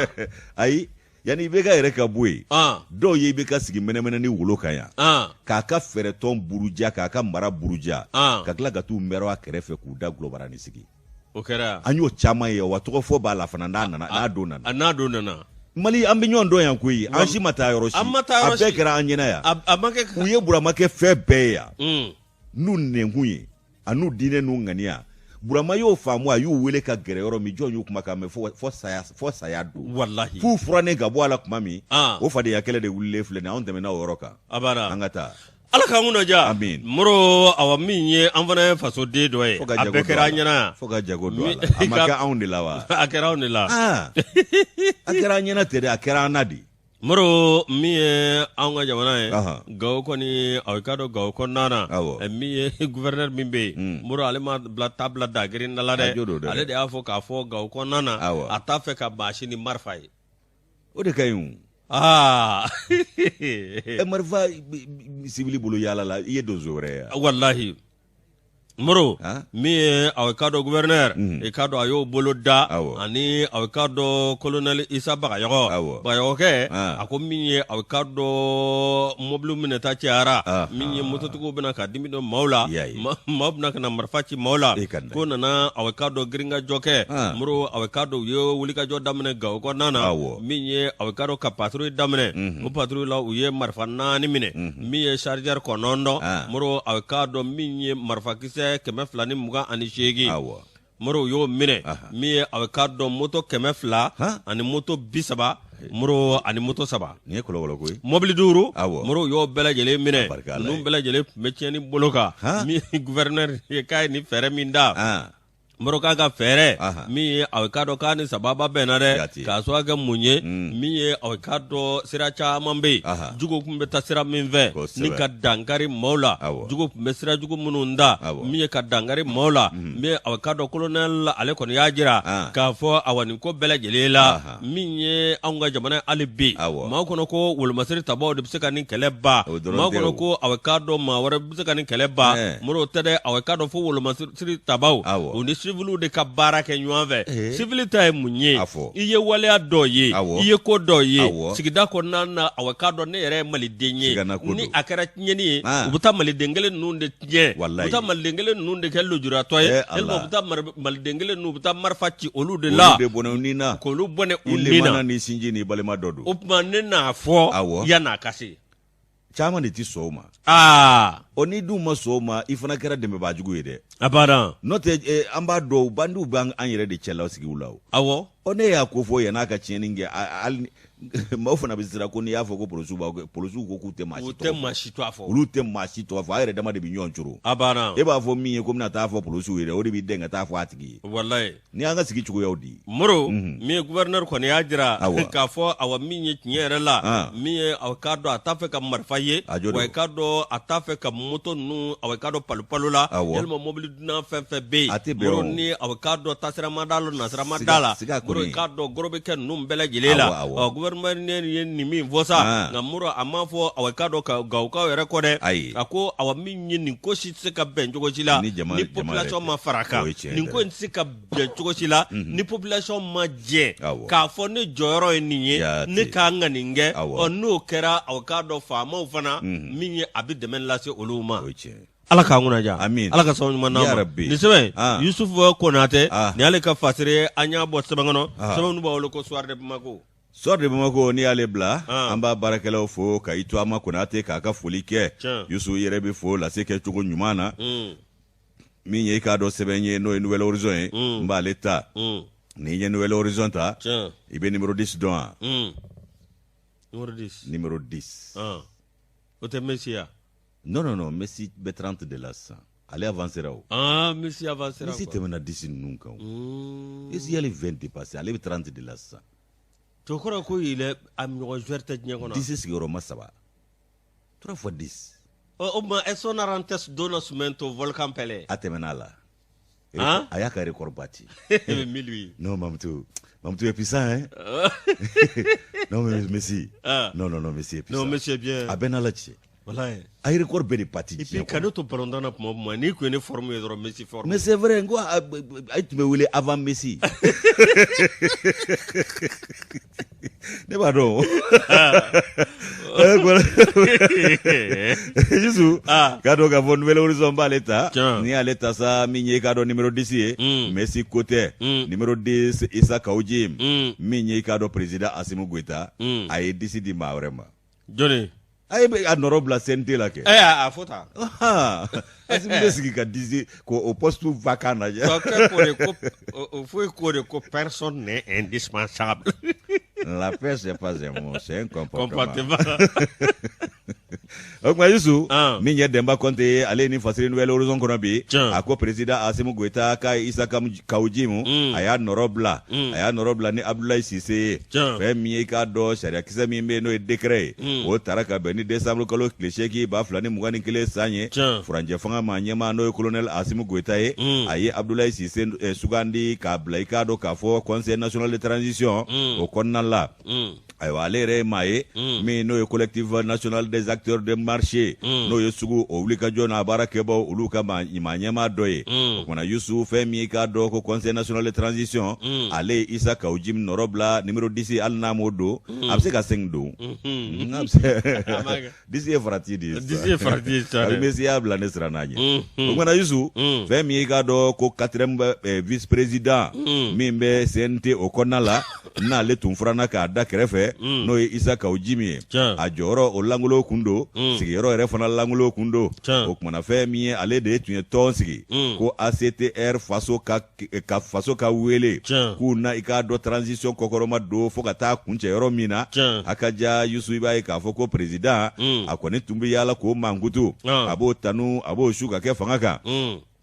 Ayi, yanni IBK yɛrɛ ka bɔ yen, dɔw ye IBK sigi mɛnɛmɛnɛ ni wolo kan yan, k'a ka fɛɛrɛtɔn buruja, k'a ka mara buruja, ka tila ka t'u mɛrɛ a kɛrɛfɛ k'u da gulɔbarani sigi. O kɛra. An y'o caman ye wa, tɔgɔ fɔ b'a la fana n'a nana, n'a don nana. A n'a don nana. Mali, an bɛ ɲɔgɔn dɔn yan koyi, an si ma taa yɔrɔ si. An ma taa yɔrɔ si. A bɛɛ kɛra an ɲɛna yan. A ma kɛ. U ye Burama kɛ fɛn bɛɛ ye yan. N'u nɛnkun ye, a n'u diinɛ n'u ŋaniya. Burama y'o faamu, a y'u wele ka gɛrɛ yɔrɔ min, jɔn y'u kumakan mɛn fo saya don. Walahi. F'u furannen ka bɔ a la tuma min. O fadenya kɛlɛ de wulilen filɛ nin ye, anw tɛmɛna o yɔrɔ kan. A banna. An ka taa. Ala k'an kunna diya. Amin. Moro, awa, min ye an fana ye fasoden dɔ ye. A bɛɛ kɛra an ɲɛna yan. Fo ka jago don a la. A ma kɛ anw de la wa? A kɛra anw de la. A kɛra an ɲɛna tɛ dɛ, a kɛra an na de. Moro, min ye anw ka jamana ye, Gawo kɔni, aw k'a dɔn Gawo kɔnɔna na, min ye gouverneur min bɛ yen, Moro, ale ma bila ta bila dagirin da la dɛ. Ale de y'a fɔ k'a fɔ Gawo kɔnɔna na, a t'a fɛ ka maa si ni marifa ye. O de ka ɲi o. Aa. Ɛ, marifa civil bolo yaala la, i ye donso wɛrɛ ye. Walahi. Moro, min ye aw k'a dɔn gouverneur, i k'a dɔn a y'o bolo da, ani aw k'a dɔn colonel Isa Bagayɔgɔ, Bagayɔgɔkɛ, a ko min ye aw k'a dɔn mobili minɛta cayara, min ye mototigiw bɛna ka dimi don maaw la, maaw bɛna ka na marifa ci maaw la, ko nana aw k'a dɔn girinkajɔ kɛ. Moro, aw k'a dɔn u ye wulikajɔ daminɛ Gawo kɔnɔna na, min ye aw k'a dɔn ka patrouille daminɛ. O patrouille la, u ye marifa naani minɛ, min ye chargeur 9. Moro, aw k'a dɔn min ye marifakisɛ 228, Moro, u y'o minɛ. Min ye aw k'a dɔn moto 200 ani moto 30, Moro, ani moto saba. Nin ye kɔlɔkɔlɔ ko ye. Mobili duuru, Moro, u y'o bɛɛ lajɛlen minɛ. Ninnu bɛɛ lajɛlen tun bɛ tiɲɛni bolo kan. Min gouverneur ye k'a ye nin fɛɛrɛ min da. Moro k'a ka fɛɛrɛ min ye aw k'a dɔn k'a ni sababa bɛnna dɛ k'a sababu kɛ mun ye mm. min ye aw k'a dɔn sira caman bɛ yen jugu tun bɛ taa sira min fɛ ni ka dankari maaw la jugu tun bɛ sira jugu minnu da min ye ka dankari maaw la mm. min ye aw k'a dɔn kolonɛli ale kɔni y'a jira ah. k'a fɔ awa nin ko bɛɛ lajɛlen la min ye anw ka jamana hali bi maaw kɔnɔ ko wolomasiri tabaw de bɛ se ka nin kɛlɛ ban maaw kɔnɔ ko aw k'a dɔn maa wɛrɛ bɛ se ka nin kɛlɛ ban Moro tɛ dɛ aw k'a dɔn fo wolomasiri tabaw u ni siviliw de ka baara kɛ ɲɔgɔn fɛ sivili ta ye mun ye i ye waleya dɔ ye i ye ko dɔ ye sigida kɔnɔna na aw k'a dɔn ne yɛrɛ ye maliden ye ni a kɛra tiɲɛni ye u bɛ taa maliden kelen ninnu de tiɲɛ u bɛ taa maliden kelen ninnu de kɛ lujuratɔ ye walima u bɛ taa maliden kelen ninnu u bɛ taa marifa ci olu de la de bɔnɛ u ni na k'olu bɔnɛ u ni na ni sinji ni balima dɔ don o tuma ne n'a fɔ yan'a ka se caman de tɛ sɔn o ma aa ɔ n'i dun ma sɔn o ma i fana kɛra dɛmɛbaajugu ye dɛ abada n'o tɛ eh, an b'a dɔn bandiw b'an an yɛrɛ de cɛla sigiw la o awɔ ɔ ne y'a ko fɔ yann'a ka tiɲɛni kɛ hali maaw fana bɛ siran ko n'i y'a fɔ ko polisiw b'aw kɛ polisiw ko k'u tɛ maa si tɔgɔ fɔ. U tɛ maa si tɔgɔ fɔ. Olu tɛ maa si tɔgɔ fɔ, a yɛrɛ dama de bɛ ɲɔgɔn coro. A banna. E b'a fɔ min ye ko n bɛna taa fɔ polisiw ye dɛ, o de b'i dɛn ka taa fɔ a tigi ye. Walayi. Ni y'an ka sigi cogoyaw di. Moro, min ye gouverneur kɔni y'a jira k'a fɔ awa min ye tiɲɛ yɛrɛ la, min ye aw k'a dɔn a t'a fɛ ka marifa ye, a jo don. Wa i k'a dɔn a t'a fɛ ka moto ninnu awa i k'a dɔn palopalo la, awɔ, yalima mobili dunan fɛn fɛn bɛ yen, a tɛ bɛn o. Moro ni aw k'a dɔn taasira ma d'a la nasira ma d'a la, Moro i k'a dɔn goro bɛ kɛ ninnu bɛɛ lajɛlen la, ɔ gouverneur ye nin min fɔ sa, nka Moro a m'a fɔ awa i k'a dɔn ka Gawokaw yɛrɛ kɔ dɛ, ayi, a ko awa min ye nin ko si tɛ se ka bɛn cogo si la ni population ma fara a kan, nin ko in tɛ se ka bɛn cogo si la ni population ma jɛ k'a fɔ ne jɔyɔrɔ ye nin ye, ne ka kan ka nin kɛ, ɔ n'o kɛra aw k'a dɔn faamaw fana min ye a bɛ dɛmɛ lase olu ma. Ala k'an kunna diya amin ala ka sababu ɲuman d'an ma nin sɛbɛn ah. Yusufu Konatɛ ah. nin y'ale ka fasiri an y'a bɔ sɛbɛn kɔnɔ ah. sɛbɛn min b'a wele ko Soir de Bamako Soir de Bamako n'i y'ale bila an b'a baarakɛlaw fo ka i to ama Konatɛ k'a ka foli kɛ Yusufu yɛrɛ bɛ fo lase kɛ cogo ɲuman na mm. min ye i k'a dɔn sɛbɛn ye n'o ye Nouvel Horizon ye mm. n b'ale ta mm. n'i ye Nouvel Horizon ta i bɛ numéro 10 dɔn wa numéro 10 numéro 10 o tɛ Messi ya Non non non Messi bɛ 30 de la sisan ale avancera o. Ah Messi avancera Messi tɛmɛna 10 ninnu kan o. Messi y'ale 20 dépassé ale bɛ 30 de la sisan. O kɔrɔ ko il a ɲɔgɔn joueur tɛ diɲɛ kɔnɔ. 10 sigiyɔrɔma saba 3 fois 10. Ɔ o tuma Edson Arantes do Nascimento Volcan Pelé. A tɛmɛna a la. Hein? A y'a ka record battu. 1008. Non Mamutu, Mamutu est puissant hein. non mais Messi. Ah. Non non non Messi est puissant. Non Messi est bien. A bɛɛ n'Ala cɛ. Walayi. A ye record bɛɛ de battu Et puis ka ne to ballon tan na tuma o tuma n'i tun ye ne forme ye dɔrɔn Messi forme. Mais c'est vrai n ko a tun bɛ wele avant Messi. ne b'a dɔn Yusu k'a dɔn k'a fɔ Nouvel Horizon b'ale ta n'i y'ale ta sa min ye i k'a dɔn numéro 10 ye Messi ko tɛ numéro 10 Issa Kaou Djim min ye i k'a dɔn président Assimi Goïta a ye 10 di maa wɛrɛ ma jɔni a ye a nɔrɔ bila CNT la kɛ. Ɛ a fɔ tan. Asimi bɛ sigi ka 10 k'o poste vacant lajɛ. Ko o foyi ko de ko personne n'est indispensable. La paix c'est pas un mot, c'est un comportement. O tuma Yusu min ye Denba Kɔnte ye ale ye nin fasiri Nouvel Horizon kɔnɔ bi a ko président Asimi Goyita k'a ye Isa Kawu Jimu a y'a nɔrɔ bila a y'a nɔrɔ bila ni Abudulayi Sise ye fɛn min ye i k'a dɔn sariyakisɛ min bɛ yen n'o ye décret ye o tara ka bɛn ni décembre kalo tile 8 2021 san ye furancɛ fanga maa ɲɛmaa n'o ye colonel Asimi Goyita ye a ye Abudulayi Sise sugandi k'a bila i k'a dɔn k'a fɔ conseil national de transition o kɔnɔna la ayiwa ale yɛrɛ ye maa ye min n'o ye collectif national des acteurs de marché n'o ye sugu o wulikajɔ n'a baarakɛbaw olu ka maa ɲɛmaa dɔ ye o kumana Yusu fɛn min i k'a dɔn ko conseil national de transition ale ye Isa Kawu Jim nɔrɔ bila numéro 10 hali n'a m'o don a bɛ se ka 5 don a bɛ se dix ye farati de ye dix ye farati ye sisan dɛ Messi y'a bila ne siranna a ɲɛ o kumana Yusu fɛn min i k'a dɔn ko quatrième vice président min bɛ CNT o kɔnɔna la n'ale tun furanna k'a da kɛrɛfɛ n'o ye Isa Kawu Jim ye a jɔyɔrɔ o lankolon kun don sigiyɔrɔ yɛrɛ fana lankolon kun don o kumana fɛn min ye ale de tun ye tɔn sigi ko ACTR faso ka ka faso ka wele k'u na i k'a dɔn transition kɔkɔrɔma don fo ka taa kuncɛ yɔrɔ min na a ka ja Yusu i b'a ye k'a fɔ ko président a kɔni tun bɛ yaala k'o mankutu a b'o tanu a b'o su ka kɛ fanga kan.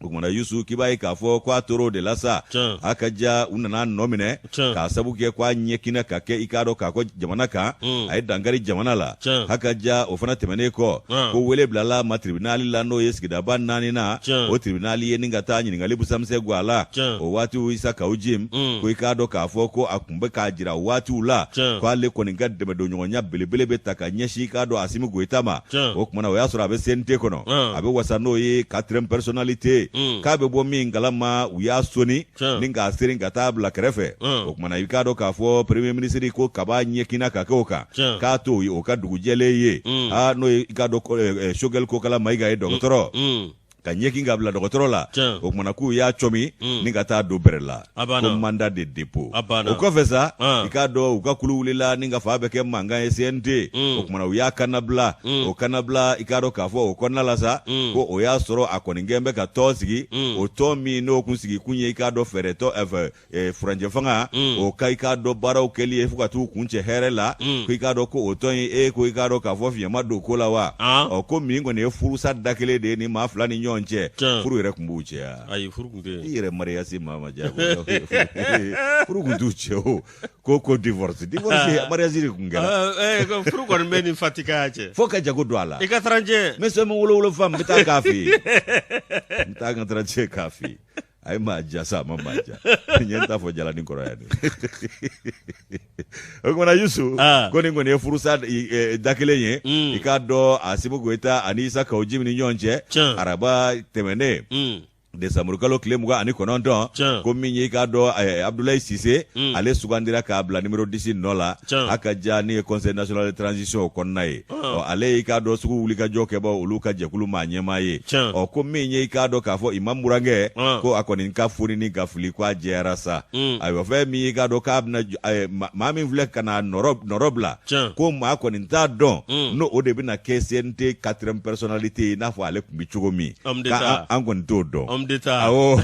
O kumana Yusu k'i b'a ye k'a fɔ ko a tor'o de la sa a ka ja u nana nɔ minɛ k'a sabu kɛ ko a ɲɛkinna ka kɛ i k'a dɔn k'a ko jamana kan a ye dankari jamana la a ka ja o fana tɛmɛnen kɔ ko wele bilala ma tribunal la n'o ye sigidaba naaninan o tribunal ye ni ka taa ɲininkali busamisɛn gwa a la o waatiw Isa Kawu Jim ko i k'a dɔn k'a fɔ ko a tun bɛ k'a jira waatiw la ko ale kɔni ka dɛmɛdonɲɔgɔnya belebele bɛ ta ka ɲɛsin i k'a dɔn Asimi Goyita ma o kumana o y'a sɔrɔ a bɛ CNT kɔnɔ a bɛ wasa n'o ye quatrième personnalité k'a bɛ bɔ min kalama u y'a soni ni k'a seri ka taa bila kɛrɛfɛ o kumana i k'a dɔn k'a fɔ premier ministre ko kaba ɲɛkinna ka kɛ o kan k'a to o ka dugujɛlen ye aa n'o ye i k'a dɔn Choguel Kokala Mayiga ye dɔgɔtɔrɔ ka ɲɛkin ka bila dɔgɔtɔrɔ la o kumana k'u y'a cɔmi ni ka taa don bɛrɛ la ko mandat de dépôt o kɔfɛ sa i k'a dɔn u ka kulu wulila ni ka fan bɛɛ kɛ mankan ye CNT o kumana u y'a kannabila o kannabila i k'a dɔn k'a fɔ o kɔnɔna la sa ko o y'a sɔrɔ a kɔni kɛn bɛ ka tɔn sigi o tɔn min n'o kun sigi kun ye i k'a dɔn fɛɛrɛ tɔn furancɛ fanga o ka i k'a dɔn baaraw kɛli ye fo ka t'u kuncɛ hɛrɛ la ko i k'a dɔn ko o tɔn ye e ko i k'a dɔn k'a fɔ fiɲɛ ma don ko la wa ɔ ko min kɔni ye furusa da kelen de ye ni maa fila ni ɲɔgɔn cɛ furu yɛrɛ tun b'u cɛ yan ayi furu tun tɛ i yɛrɛ mariage maa ma diya furu tun t'u cɛ o ko ko divorce divorce mariage de tun kɛra furu kɔni bɛ ni fatikaya cɛ fo ka jago don a la i ka trantiɲɛ n bɛ sɔmi wolo fa n bɛ taa k'a fɛ yen n bɛ taa n ka trantiɲɛ k'a fɛ yen a ye maa ja sa a ma maa ja n ye n ta fɔ jalani kɔrɔ yan o kumana Yusu ah. ko nin kɔni ye furusa da kelen ye i k'a dɔn Asimi Goyita ani Isa Kawu Jim ni ɲɔgɔn cɛ araba tɛmɛnen desanburukalo tile 29 ko min ye i k'a dɔn Abudulayi Sise ale sugandira k'a bila numéro 10 nɔ la a ka ja ni ye conseil national de transition o kɔnɔna ye ɔ ale i k'a dɔn sugu wulikajɔ kɛbaw olu ka jɛkulu maa ɲɛmaa ye ɔ ko min ye i k'a dɔn k'a fɔ Imam burankɛ ko a kɔni ka foni ni ka fili ko a jɛyara sa ayiwa fɛn min ye i k'a dɔn k'a bɛna maa min filɛ ka na nɔrɔ bila ko maa kɔni t'a dɔn n'o o de bɛna kɛ CNT quatrième personnalité ye i n'a fɔ ale tun bɛ cogo min an kɔni t'o dɔn awɔ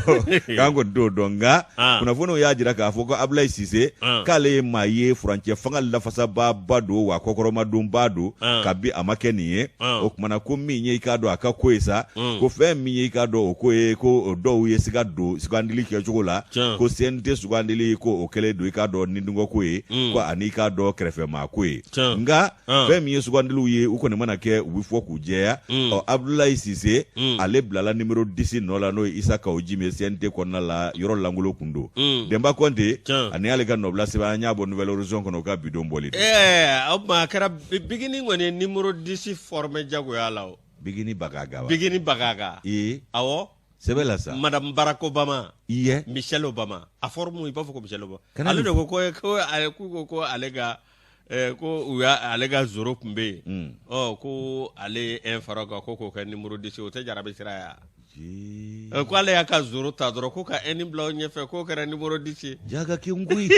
k'an kɔni t'o dɔn nka kunnafoniw y'a jira k'a fɔ ko Abulayi Sise k'ale ye maa ye furancɛ fanga lafasabaaba don wa kɔkɔrɔmadonbaa don kabi a ma kɛ nin ye o kumana ko min ye i k'a dɔn a ka ko ye sa ko fɛn min ye i k'a dɔn o ko ye ko dɔw ye siga don sugandili kɛcogo la ko CNT sugandili ko o kɛlen don i k'a dɔn nidungɔ ko ye ko ani i k'a dɔn kɛrɛfɛmaa ko ye nka fɛn min ye sugandiliw ye u kɔni mana kɛ u bɛ fɔ k'u jɛya ɔ Abudulayi Sise ale bilala numéro 10 nɔ la n'o ye Isa Kawu Jim ye CNT kɔnɔna la yɔrɔ lankolon kun don Denba Kɔnte ani ale ka nɔbila sɛbɛn an y'a bɔ Nouvel Horizon kɔnɔ u ka bi don bɔli ɛɛ o tuma a kɛra Bigini kɔni ye numéro 10 formé jagoya la o Bigini Bagaga wa Bigini Bagaga ee awɔ sɛbɛ la sa madame Barack Obama i ye Michelle Obama a forme i b'a fɔ ko Michelle Obama ale de ko ko ale k'u ko ale ka ko u y'a ale ka zéro tun bɛ yen ɔ ko ale ye un fara o kan ko k'o kɛ numéro 10 o tɛ jarabi sira ye wa ko ale y'a ka zéro ta dɔrɔn ko ka un bila o ɲɛfɛ k'o kɛra numéro 10 ye jaga kɛ koyi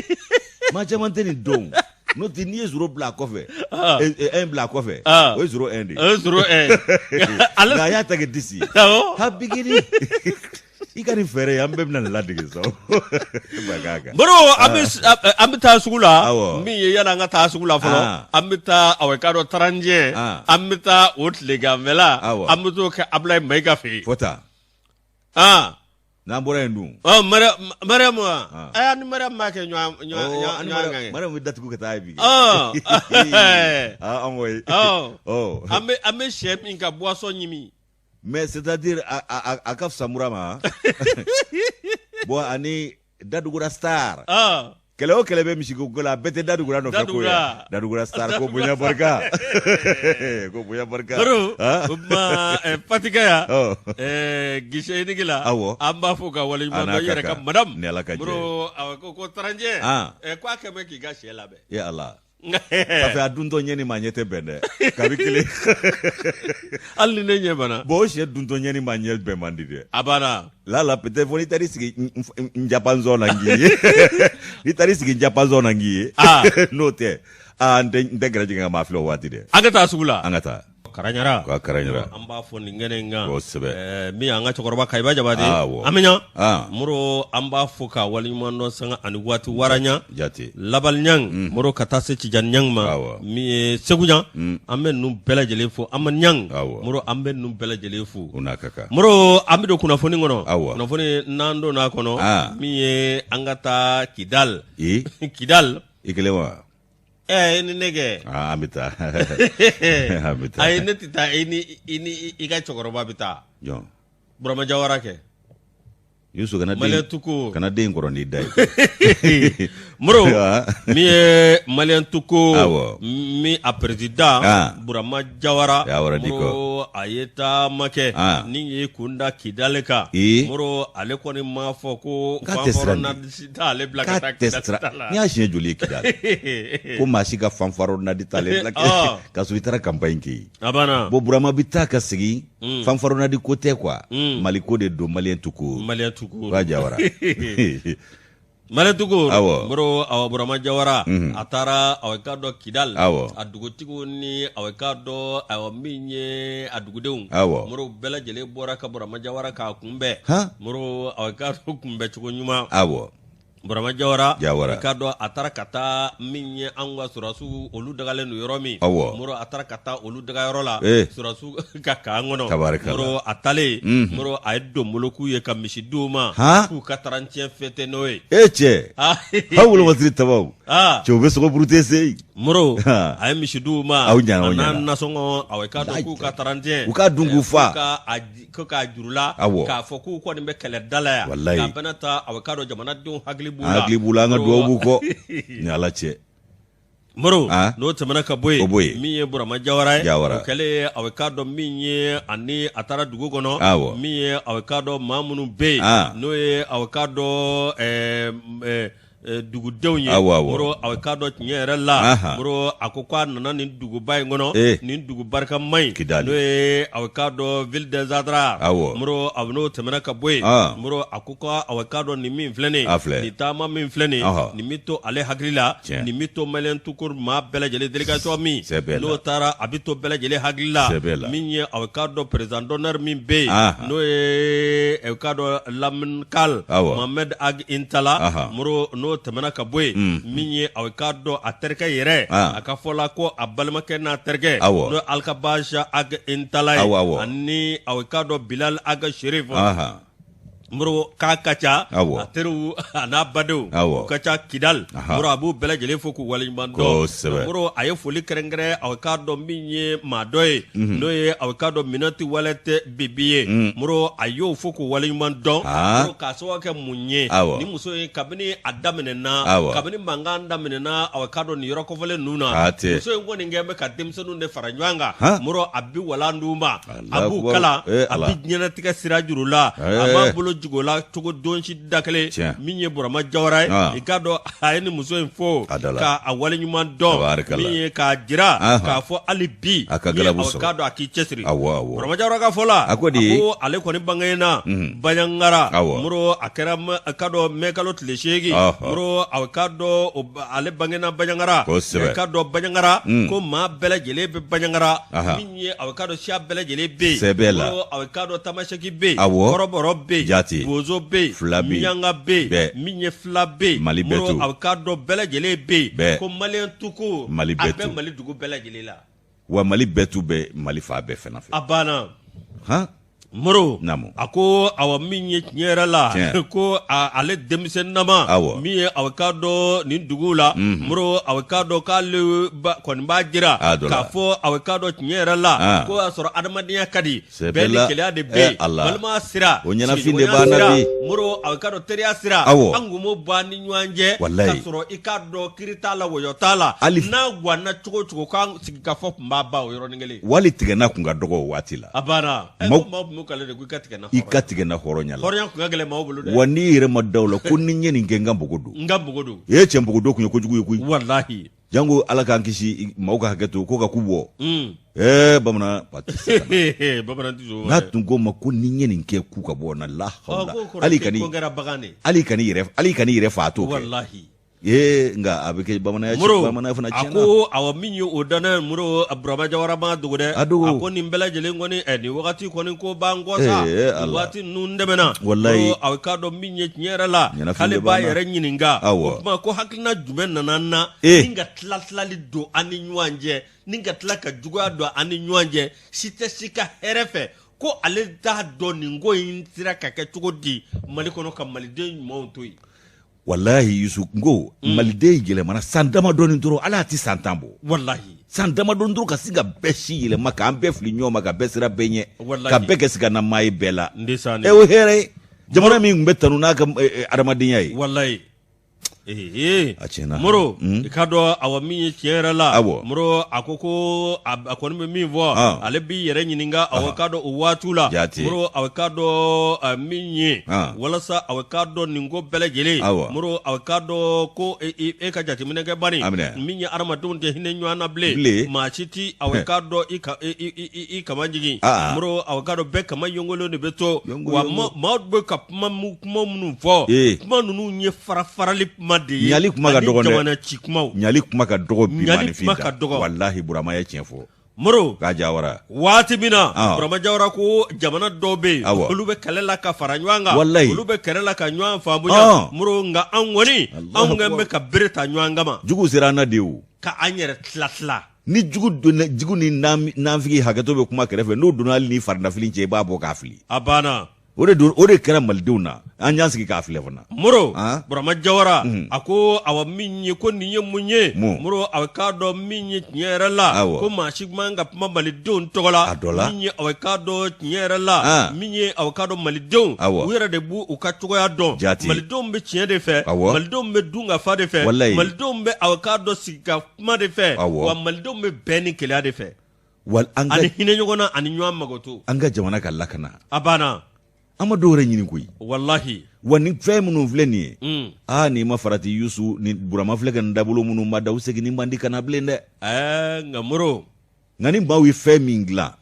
maa caman tɛ nin dɔn n'o tɛ n'i ye zéro bila a kɔfɛ un bila a kɔfɛ o ye zéro un de ye o ye zéro un ale nka a y'a ta kɛ 10 ye ha Bigini i ka nin fɛɛrɛ an bɛɛ bɛna nin ladege sa baro an bɛ taa sugu la min ye yanni an ka taa sugu la fɔlɔ an bɛ taa aw k'a dɔn taranjɛ an bɛ taa o tileganfɛla an bɛ t'o kɛ Abulayi Mayiga fɛ yen fo taa n'an bɔra yen dun Mariyamu a y'a ni Mariyamu m'a kɛ ɲɔgɔn kan Mariyamu bɛ datugu ka taa ye bi an an bɛ sɛ min ka boisson ɲimi mais c'est à dire a ka fisa mura ma bon ani dadugura star ah. kɛlɛ o kɛlɛ bɛ misiko ko la a bɛɛ tɛ dadugura nɔfɛ ko ye dadugura star ko bonya barika ko bonya barika baro o tuma fatika yan guichet unique la awɔ an b'a fo ka waleɲuman dɔn i yɛrɛ ka madame ni Ala ka jɛ baro awɔ ko taranjɛ ko a kɛmɛ k'i ka sɛ labɛn e Ala Kafe a duntɔ ɲɛ ni maa ɲɛ tɛ bɛn dɛ kabi kelen hali ni ne ɲɛ banna bon o sɛ duntɔ ɲɛ ni maa ɲɛ bɛn man di dɛ a banna la peut-être fo n'i taar'i sigi n japanzɔn na n k'i ye n'i taar'i sigi n japanzɔn na n k'i ye n'o tɛ aa n tɛ gɛrɛ jigin ka maa filɛ o waati dɛ an ka taa sugu la an ka taa. Karaɲara Ka Karaɲara. An b'a fo nin kɛnɛ in kan Kosɛbɛ. Min y'an ka cɛkɔrɔba Kayiba Jabate Awɔ. an bɛ ɲa Ah. Moro an b'a fo k'a waleɲuman dɔn sanga ani waati waraɲa Jate. Labali Ɲang Moro ka taa se Tijani Ɲang ma Awɔ. min ye Segu Ɲang an bɛ ninnu bɛɛ lajɛlen fo Amadu Ɲang Awɔ. Moro an bɛ ninnu bɛɛ lajɛlen fo O n'a ka kan. Moro an bɛ don kunnafoni kɔnɔ Awɔ. kunnafoni n'an donna a kɔnɔ Ah. min ye an ka taa Kidal Ee, Kidal i kelen wa? Ɛɛ ni ne kɛ Ah, an bɛ taa. An bɛ taa. Ayi ne tɛ taa i ni i ni i ka cɛkɔrɔba bɛ taa Jɔn. Burama Jawara kɛ Yusu kana den Malien tout court kana den kɔrɔ n'i da ye. Moro Ah. min ye Malien tout court Awɔ. min a président Ah. Burama Jawara Jawara Diko. Moro a ye taama kɛ Ah. ni ye kun da Kidali kan Ee. Moro ale kɔni m'a fɔ ko K'a tɛ siran fanfaronnade si t'ale bila ka K'a taa tɛ Kidali siran. ta la. N'i y'a siɲɛ joli ye Kidali? Ko maa si ka fanfaronnade t'ale bila Ah. k'a sɔrɔ i taara campagne kɛ yen. A banna Bon Burama bɛ taa ka segin fanfaronnade ko tɛ quoi. Mm. Mali ko de don Malien tout court. Malien tout court Wa Jawara. Malien tout court Awɔ. Moro awa Burama Jawara a taara awa i k'a dɔn Kidal Awɔ. a dugutigiw ni awa i k'a dɔn awa min ye a dugudenw Awɔ. Moro bɛɛ lajɛlen bɔra ka Burama Jawara k'a kunbɛn Han? Moro awa i k'a dɔn kunbɛncogo ɲuman Awɔ. Burama Jawara Jawara. i k'a dɔn a taara ka taa min ye anw ka sɔrɔdasiw olu dagalen don yɔrɔ min Awɔ. Moro a taara ka taa olu dagayɔrɔ la Eh. sɔrɔdasiw ka camp kɔnɔ Tabarikala. Moro a taalen Mhm. Moro a ye donbolo k'u ye ka misi d'u ma Han? k'u ka 31 fêter n'o ye E cɛ. Ah. Aw wolomasiri tabaw. Ah. Cɛw bɛ sogo burute se. Moro Ha. a ye misi d'u ma Aw ɲana, aw a n'a ɲana. nasɔngɔ awa i k'a dɔn k'u ka 31 U k'a dun k'u fa. k'u ka a ji- ko k'a jurula Awɔ. k'a fɔ k'u kɔni bɛ kɛlɛ da la yan Walayi. k'a bɛna taa awa i k'a dɔn jamanadenw hakili b'u la Hakili b'u la an ka Moro, dugawu b'u kɔ. Ni Ala cɛ. Moro Ah. n'o tɛmɛna ka bɔ yen O bɔ yen. min ye Burama Jawara ye Jawara. o kɛlen awa i k'a dɔn min ye ani a taara dugu kɔnɔ Awɔ. min ye awa i k'a dɔn maa minnu bɛ yen Ah. n'o ye awa i k'a dɔn ɛɛ, ɛɛ, dugudenw ye Awɔ, awɔ. Moro awa i k'a dɔn tiɲɛ yɛrɛ la Ahan. Moro a ko k'a nana nin duguba in kɔnɔ Eh. nin dugu barikama in Kidali. n'o ye awa i k'a dɔn ville des Adrar Awɔ. Moro a n'o tɛmɛna ka bɔ yen Ah. Moro a ko ko awa i k'a dɔn nin min filɛ nin ye A filɛ. nin taama min filɛ nin ye Ɔhɔ. nin bɛ to ale hakili la Tiɲɛ. nin bɛ to Malien tout court maa bɛɛ lajɛlen délégation min Sɛbɛ la. n'o taara a bɛ to bɛɛ lajɛlen hakili la Sɛbɛ la. min ye awa i k'a dɔn président d'honneur min bɛ yen Ahan. n'o ye awa i k'a dɔn Lamine Kal Awɔ. Mohamed Ag Intalla Ahan. Moro n'o tɛmɛna ka bɔ yen min ye awa i k'a dɔn a terikɛ yɛrɛ Ah. a ka fɔ la ko a balimakɛ n'a terikɛ Awɔ. n'o ye Alkabaja Ag Intalla ye Awɔ, awɔ. ani awa i k'a dɔn Bilal Ag Sherif Ahan. Moro k'a ka ca Awɔ. a teriw a n'a badenw Awɔ. u ka ca Kidal Aha. Moro a b'u bɛɛ lajɛlen fo k'u waleɲuman dɔn Kosɛbɛ. Moro a ye foli kɛrɛnkɛrɛn awa i k'a dɔn min ye maa dɔ ye n'o ye awa i k'a dɔn Minati Walɛtɛ Bibi ye Moro a y'o fo k'u waleɲuman dɔn Ah. Moro k'a sababu kɛ mun ye Awɔ. ni muso in kabini a daminɛna Awɔ. kabini mankan daminɛna awa i k'a dɔn nin yɔrɔ kofɔlen ninnu na A tɛ. muso in kɔni kɛn bɛ ka denmisɛnninw de fara ɲɔgɔn kan Han. Moro a bɛ walan d'u ma a Allahu b'u akbar. kalan Eh, a Ala. bɛ diɲɛlatigɛ sira juru la a Eh. b'a bolo jigin o la cogo don si da kelen Tiɲɛ. min ye Burama Jawara ye Ah. i k'a dɔn a ye nin muso in fo A da la. k'a a waleɲuman dɔn Tabaarikala. min ye k'a jira Ahan. k'a fɔ hali bi A ka min ye galabu aw sɔrɔ. k'a dɔn a k'i cɛsiri Awɔ, awɔ. Burama Jawara ka fɔ la A ko di? a ko ale kɔni bangena Banjagara Awɔ. Moro a kɛra a k'a dɔn mɛ kalo tile 8 Ɔhɔ. Moro a k'a dɔn ale bangena Banjagara Kosɛbɛ. a k'a dɔn Banjagara ko maa bɛɛ lajɛlen bɛ Banjagara Aha. min ye a k'a dɔn siya bɛɛ lajɛlen bɛ yen Sɛbɛ la. Moro a k'a dɔn tamasɛki bɛ yen Awɔ. kɔrɔbɔrɔ bɛ yen Jaati. bozo bɛ yen Fila bɛ yen. miyanka bɛ yen Bɛɛ. min ye fila bɛ yen Mali bɛɛ Moro to. a k'a dɔn bɛɛ lajɛlen bɛ yen Bɛɛ. ko malien tout court Mali a bɛɛ bɛ to. Mali dugu bɛɛ lajɛlen la Wa Mali bɛɛ tu bɛ Mali fan bɛɛ fana fɛ. a banna Han? Moro Naamu. a ko awa min ye tiɲɛ yɛrɛ la Tiɲɛ. ko ale denmisɛnninama Awɔ. min ye awa k'a dɔn nin dugu la Moro awa k'a dɔn k'ale kɔni b'a jira A dɔ la. k'a fɔ awa k'a dɔn tiɲɛ yɛrɛ la Ah. ko y'a sɔrɔ adamadenya ka di Sɛbɛ bɛɛ ni la. kelenya de bɛ Eh, yen Ala. balimaya sira O ɲɛnafin de sigiɲɔgɔnya b'an na sira, bi. Moro awa k'a dɔn teriya sira Awɔ. an kun b'o bɔ an ni ɲɔgɔn cɛ Walayi. k'a sɔrɔ i k'a dɔn kiri t'a la wɔyɔ t'a la Hali- n'a ganna cogo o cogo k'an sigikafɔ tun b'a ban o yɔrɔnin kelen Wali tigɛna kun ka dɔgɔ o waati la. a banna Maaw- ko maaw tun b'u kale de ko i ka tigɛ n na I ka tigɛ n na hɔrɔnya la. hɔrɔnya kun ka gɛlɛn maaw bolo dɛ Wa n'i yɛrɛ ma da o la ko ni n ye nin kɛ n ka npogo don. n ka npogo don E cɛ npogo don kun ye kojugu ye koyi. walahi Jango Ala k'an kisi maaw ka hakɛ to ko ka ku bɔ. Ɛɛ bamanan ba tɛ se ka na. bamanan tɛ sɔn o ma N'a dɛ. tun ko n ma ko ni n ye nin kɛ k'u ka bɔ n na la Ɔ, hawla. k'o kɔrɔ Hali k'e kan'i ko kɛra bagan de hali kan'i yɛrɛ hali kan'i yɛrɛ fa a t'o kɛ. walahi Ee nka a bɛ kɛ bamananya Moro bamananya fana a tiɲɛna ko awa min ye o danna Moro Burama Jawara ma dogo dɛ A dogo. a ko nin bɛɛ lajɛlen kɔni ɛ nin wagati kɔni ko b'an kɔ sa Ee, nin Ala. waati ninnu tɛmɛna Walayi. Moro a k'a dɔn min ye tiɲɛ yɛrɛ la Ɲɛnafin k'ale de b'a b'an na. yɛrɛ ɲininka Awɔ. o tuma ko hakilina jumɛn nana an na Ee. ni ka tila tilali don an ni ɲɔgɔn cɛ ni ka tila ka juguya don an ni ɲɔgɔn cɛ si tɛ si ka hɛrɛ fɛ ko ale t'a dɔn nin ko in sera ka kɛ cogo di Mali kɔnɔ ka maliden ɲumanw to yen walahi yusu n ko maliden yɛlɛmana san damadɔni dɔrɔn ala tɛ san 10 bɔ walahi san damadɔni dɔrɔn ka sin ka bɛɛ si yɛlɛma k'an bɛɛ fili ɲɔgɔn ma ka bɛɛ siran bɛɛ ɲɛ Walahi. ka bɛɛ kɛ siganamaa ye bɛɛ la Ndesan e o hɛrɛ ye jamana min tun bɛ tanu n'a ka adamadenya ye walayi ee A tiɲɛna. Moro i k'a dɔn awa min ye tiɲɛ yɛrɛ la Awɔ. Moro a ko ko a a kɔni bɛ min fɔ Ah. ale b'i yɛrɛ ɲininka awa k'a dɔn o waatiw la Jaati. Moro awa k'a dɔn min ye Ah. walasa awa k'a dɔn nin ko bɛɛ lajɛlen Awɔ. Moro awa k'a dɔn ko e e- e ka jateminɛ kɛ bani A minɛ. min ye adamadenw tɛ hinɛ ɲɔgɔn na bilen Bilen. maa si ti awa k'a dɔn i ka i i i i kama jigin Ah. Moro awa k'a dɔn bɛɛ kama yonkolon de bɛ to Yongo, wa yongo. maaw bɛ ka kuma kuma minnu fɔ Ee. kuma ninnu ye fara farali kuma de ye Ɲali kuma ka ani dɔgɔn dɛ. jamana ci kumaw ɲali kuma ka dɔgɔ bi Ɲali maaninfin kuma da. ka dɔgɔ. walahi burama ye tiɲɛ fɔ Moro k'a jawara waati min na Ah. Burama Jawara ko jamana dɔw bɛ yen Awɔ. olu bɛ kɛlɛ la ka fara ɲɔgɔn kan Walayi. olu bɛ kɛlɛ la ka ɲɔgɔn faamuya Ah. Moro nka an kɔni Allahu anw kɛn akbar. bɛ ka bere ta ɲɔgɔn kama jugu sera an na de o ka an yɛrɛ tila tila ni jugu donna jugu ni nanfigi hakɛto bɛ kuma kɛrɛfɛ n'o donna hali ni faridafili cɛ i b'a bɔ k'a fili a banna o de don o de kɛra malidenw na an y'an sigi k'a filɛ fana Moro Ah. Burama Jawara a ko awa min ye ko nin ye mun ye Mun? Moro a k'a dɔn min ye tiɲɛ yɛrɛ la Awɔ. ko maa si man ka kuma malidenw tɔgɔ la A dɔ la. min ye awa k'a dɔn tiɲɛ yɛrɛ la Ah. min ye awa k'a dɔn malidenw Awɔ. u yɛrɛ de b'u u ka cogoya dɔn Jaati. malidenw bɛ tiɲɛ de fɛ Awɔ. malidenw bɛ dunkafa de fɛ Walayi. malidenw bɛ awa k'a dɔn sigi ka kuma de fɛ Awɔ. wa malidenw bɛ bɛn ni kelenya de fɛ Wal an ka ani hinɛ ɲɔgɔn na ani ɲɔgɔn magoto an ka jamana ka lakana a banna an ma dɔw wɛrɛ ɲini koyi walahi wa nin fɛn minnu filɛ nin ye aa n'i ma farati yusu ni burama filɛ ka nin dabolo minnu ma da u seginni man di ka na bilen dɛ ɛɛ nka moro nka ni maaw ye fɛn min dilan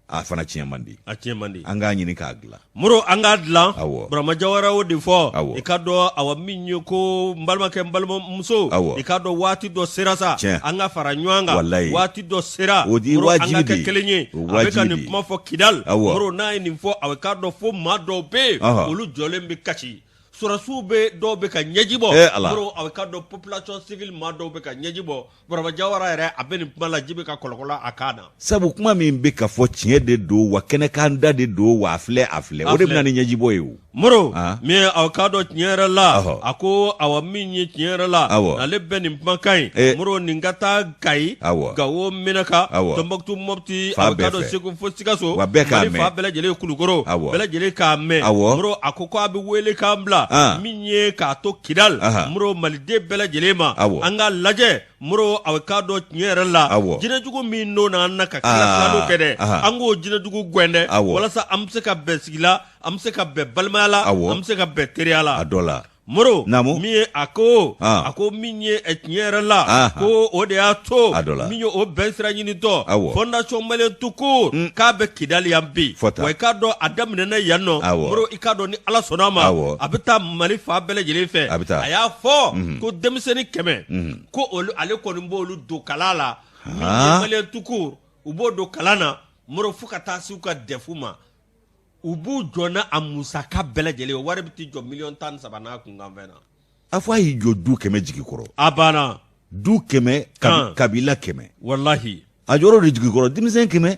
a fana tiɲɛ man di a tiɲɛ man di an k'a ɲini k'a dilan moro an k'a dilan Awɔ. Burama Jawara o de fɔ Awɔ. i k'a dɔn awa min ye ko n balimakɛ n balimamuso Awɔ. i k'a dɔn waati dɔ sera sa Tiɲɛ. an ka fara ɲɔgɔn kan Walayi. waati dɔ sera O di Moro, an wajibi ka de kɛ ye. kelen ye O a bɛ ka wajibi nin de ye. kuma fɔ Kidal Awɔ. Moro n'a ye nin fɔ a k'a dɔn fo maa dɔw bɛ yen Ɔhɔ. olu jɔlen bɛ kasi sɔrɔsiw bɛ dɔw bɛ ka ɲɛji bɔ Eh, Ala. Moro a k'a dɔn population civile maa dɔw bɛ ka ɲɛji bɔ Burama Jawara yɛrɛ a bɛ nin kuma la ji bɛ ka kɔlɔkɔlɔ a kan na sabu kuma min bɛ ka fɔ tiɲɛ de don wa kɛnɛkan da de don wa a filɛ a filɛ o de filɛ. bɛ na ni ɲɛjibɔ ye o Moro Ah. min ye aw k'a dɔn tiɲɛ yɛrɛ la Ɔhɔ. a ko awa min ye tiɲɛ yɛrɛ la Awɔ. ale bɛ nin kumakan in Eh. Moro nin ka taa Kayi Awɔ. Gawo Menaka Awɔ. Tɔnbɔkutu Mɔpti Fan aw k'a bɛɛ dɔn fɛ. Segu fo Sikaso Wa bɛɛ k'a Mali mɛn. fan bɛɛ lajɛlen Kulukoro Awɔ. bɛɛ lajɛlen k'a mɛn Awɔ. Moro a ko k'a bɛ wele kan bila Ah. min ye k'a to Kidal Aha. Moro maliden bɛɛ lajɛlen ma Awɔ. an k'a lajɛ Moro aw k'a dɔn tiɲɛ yɛrɛ la Awɔ. jinɛjugu min donna an na ka tila Ah. tilaliw kɛ dɛ Aha. an k'o jinɛjugu gɛn dɛ Awɔ. walasa an bɛ se ka bɛn sigi la an bɛ se ka bɛn balimaya la Awɔ. an bɛ se ka bɛn teriya la a dɔ la Moro Naamu. min ye a ko Ah. a ko min ye tiɲɛ yɛrɛ la Ah. ko o de y'a to A dɔ la. min ye o bɛn sira ɲinitɔ Awɔ. fondation malien tout court k'a bɛ Kidali yan bi Fɔta. wa i k'a dɔn a daminɛna yan nɔ Awɔ. Moro i k'a dɔn ni Ala sɔnna a ma Awɔ. a bɛ taa Mali fan bɛɛ lajɛlen fɛ A bɛ taa. a y'a fɔ ko denmisɛnnin 100 ko olu ale kɔni b'olu don kalan la min ye Ah. malien tout court u b'o don kalan na Moro fo ka taa se u ka DEF ma u b'u jɔ n'a a musaka bɛɛ lajɛlen ye wari bɛ t'i jɔ miliyɔn 13 n'a kunkanfɛn na a fɔ a y'i jɔ du 100 jigi kɔrɔ a banna du 100 Ah. kabila 100 walahi a jɔr'o de jigi kɔrɔ denmisɛn 100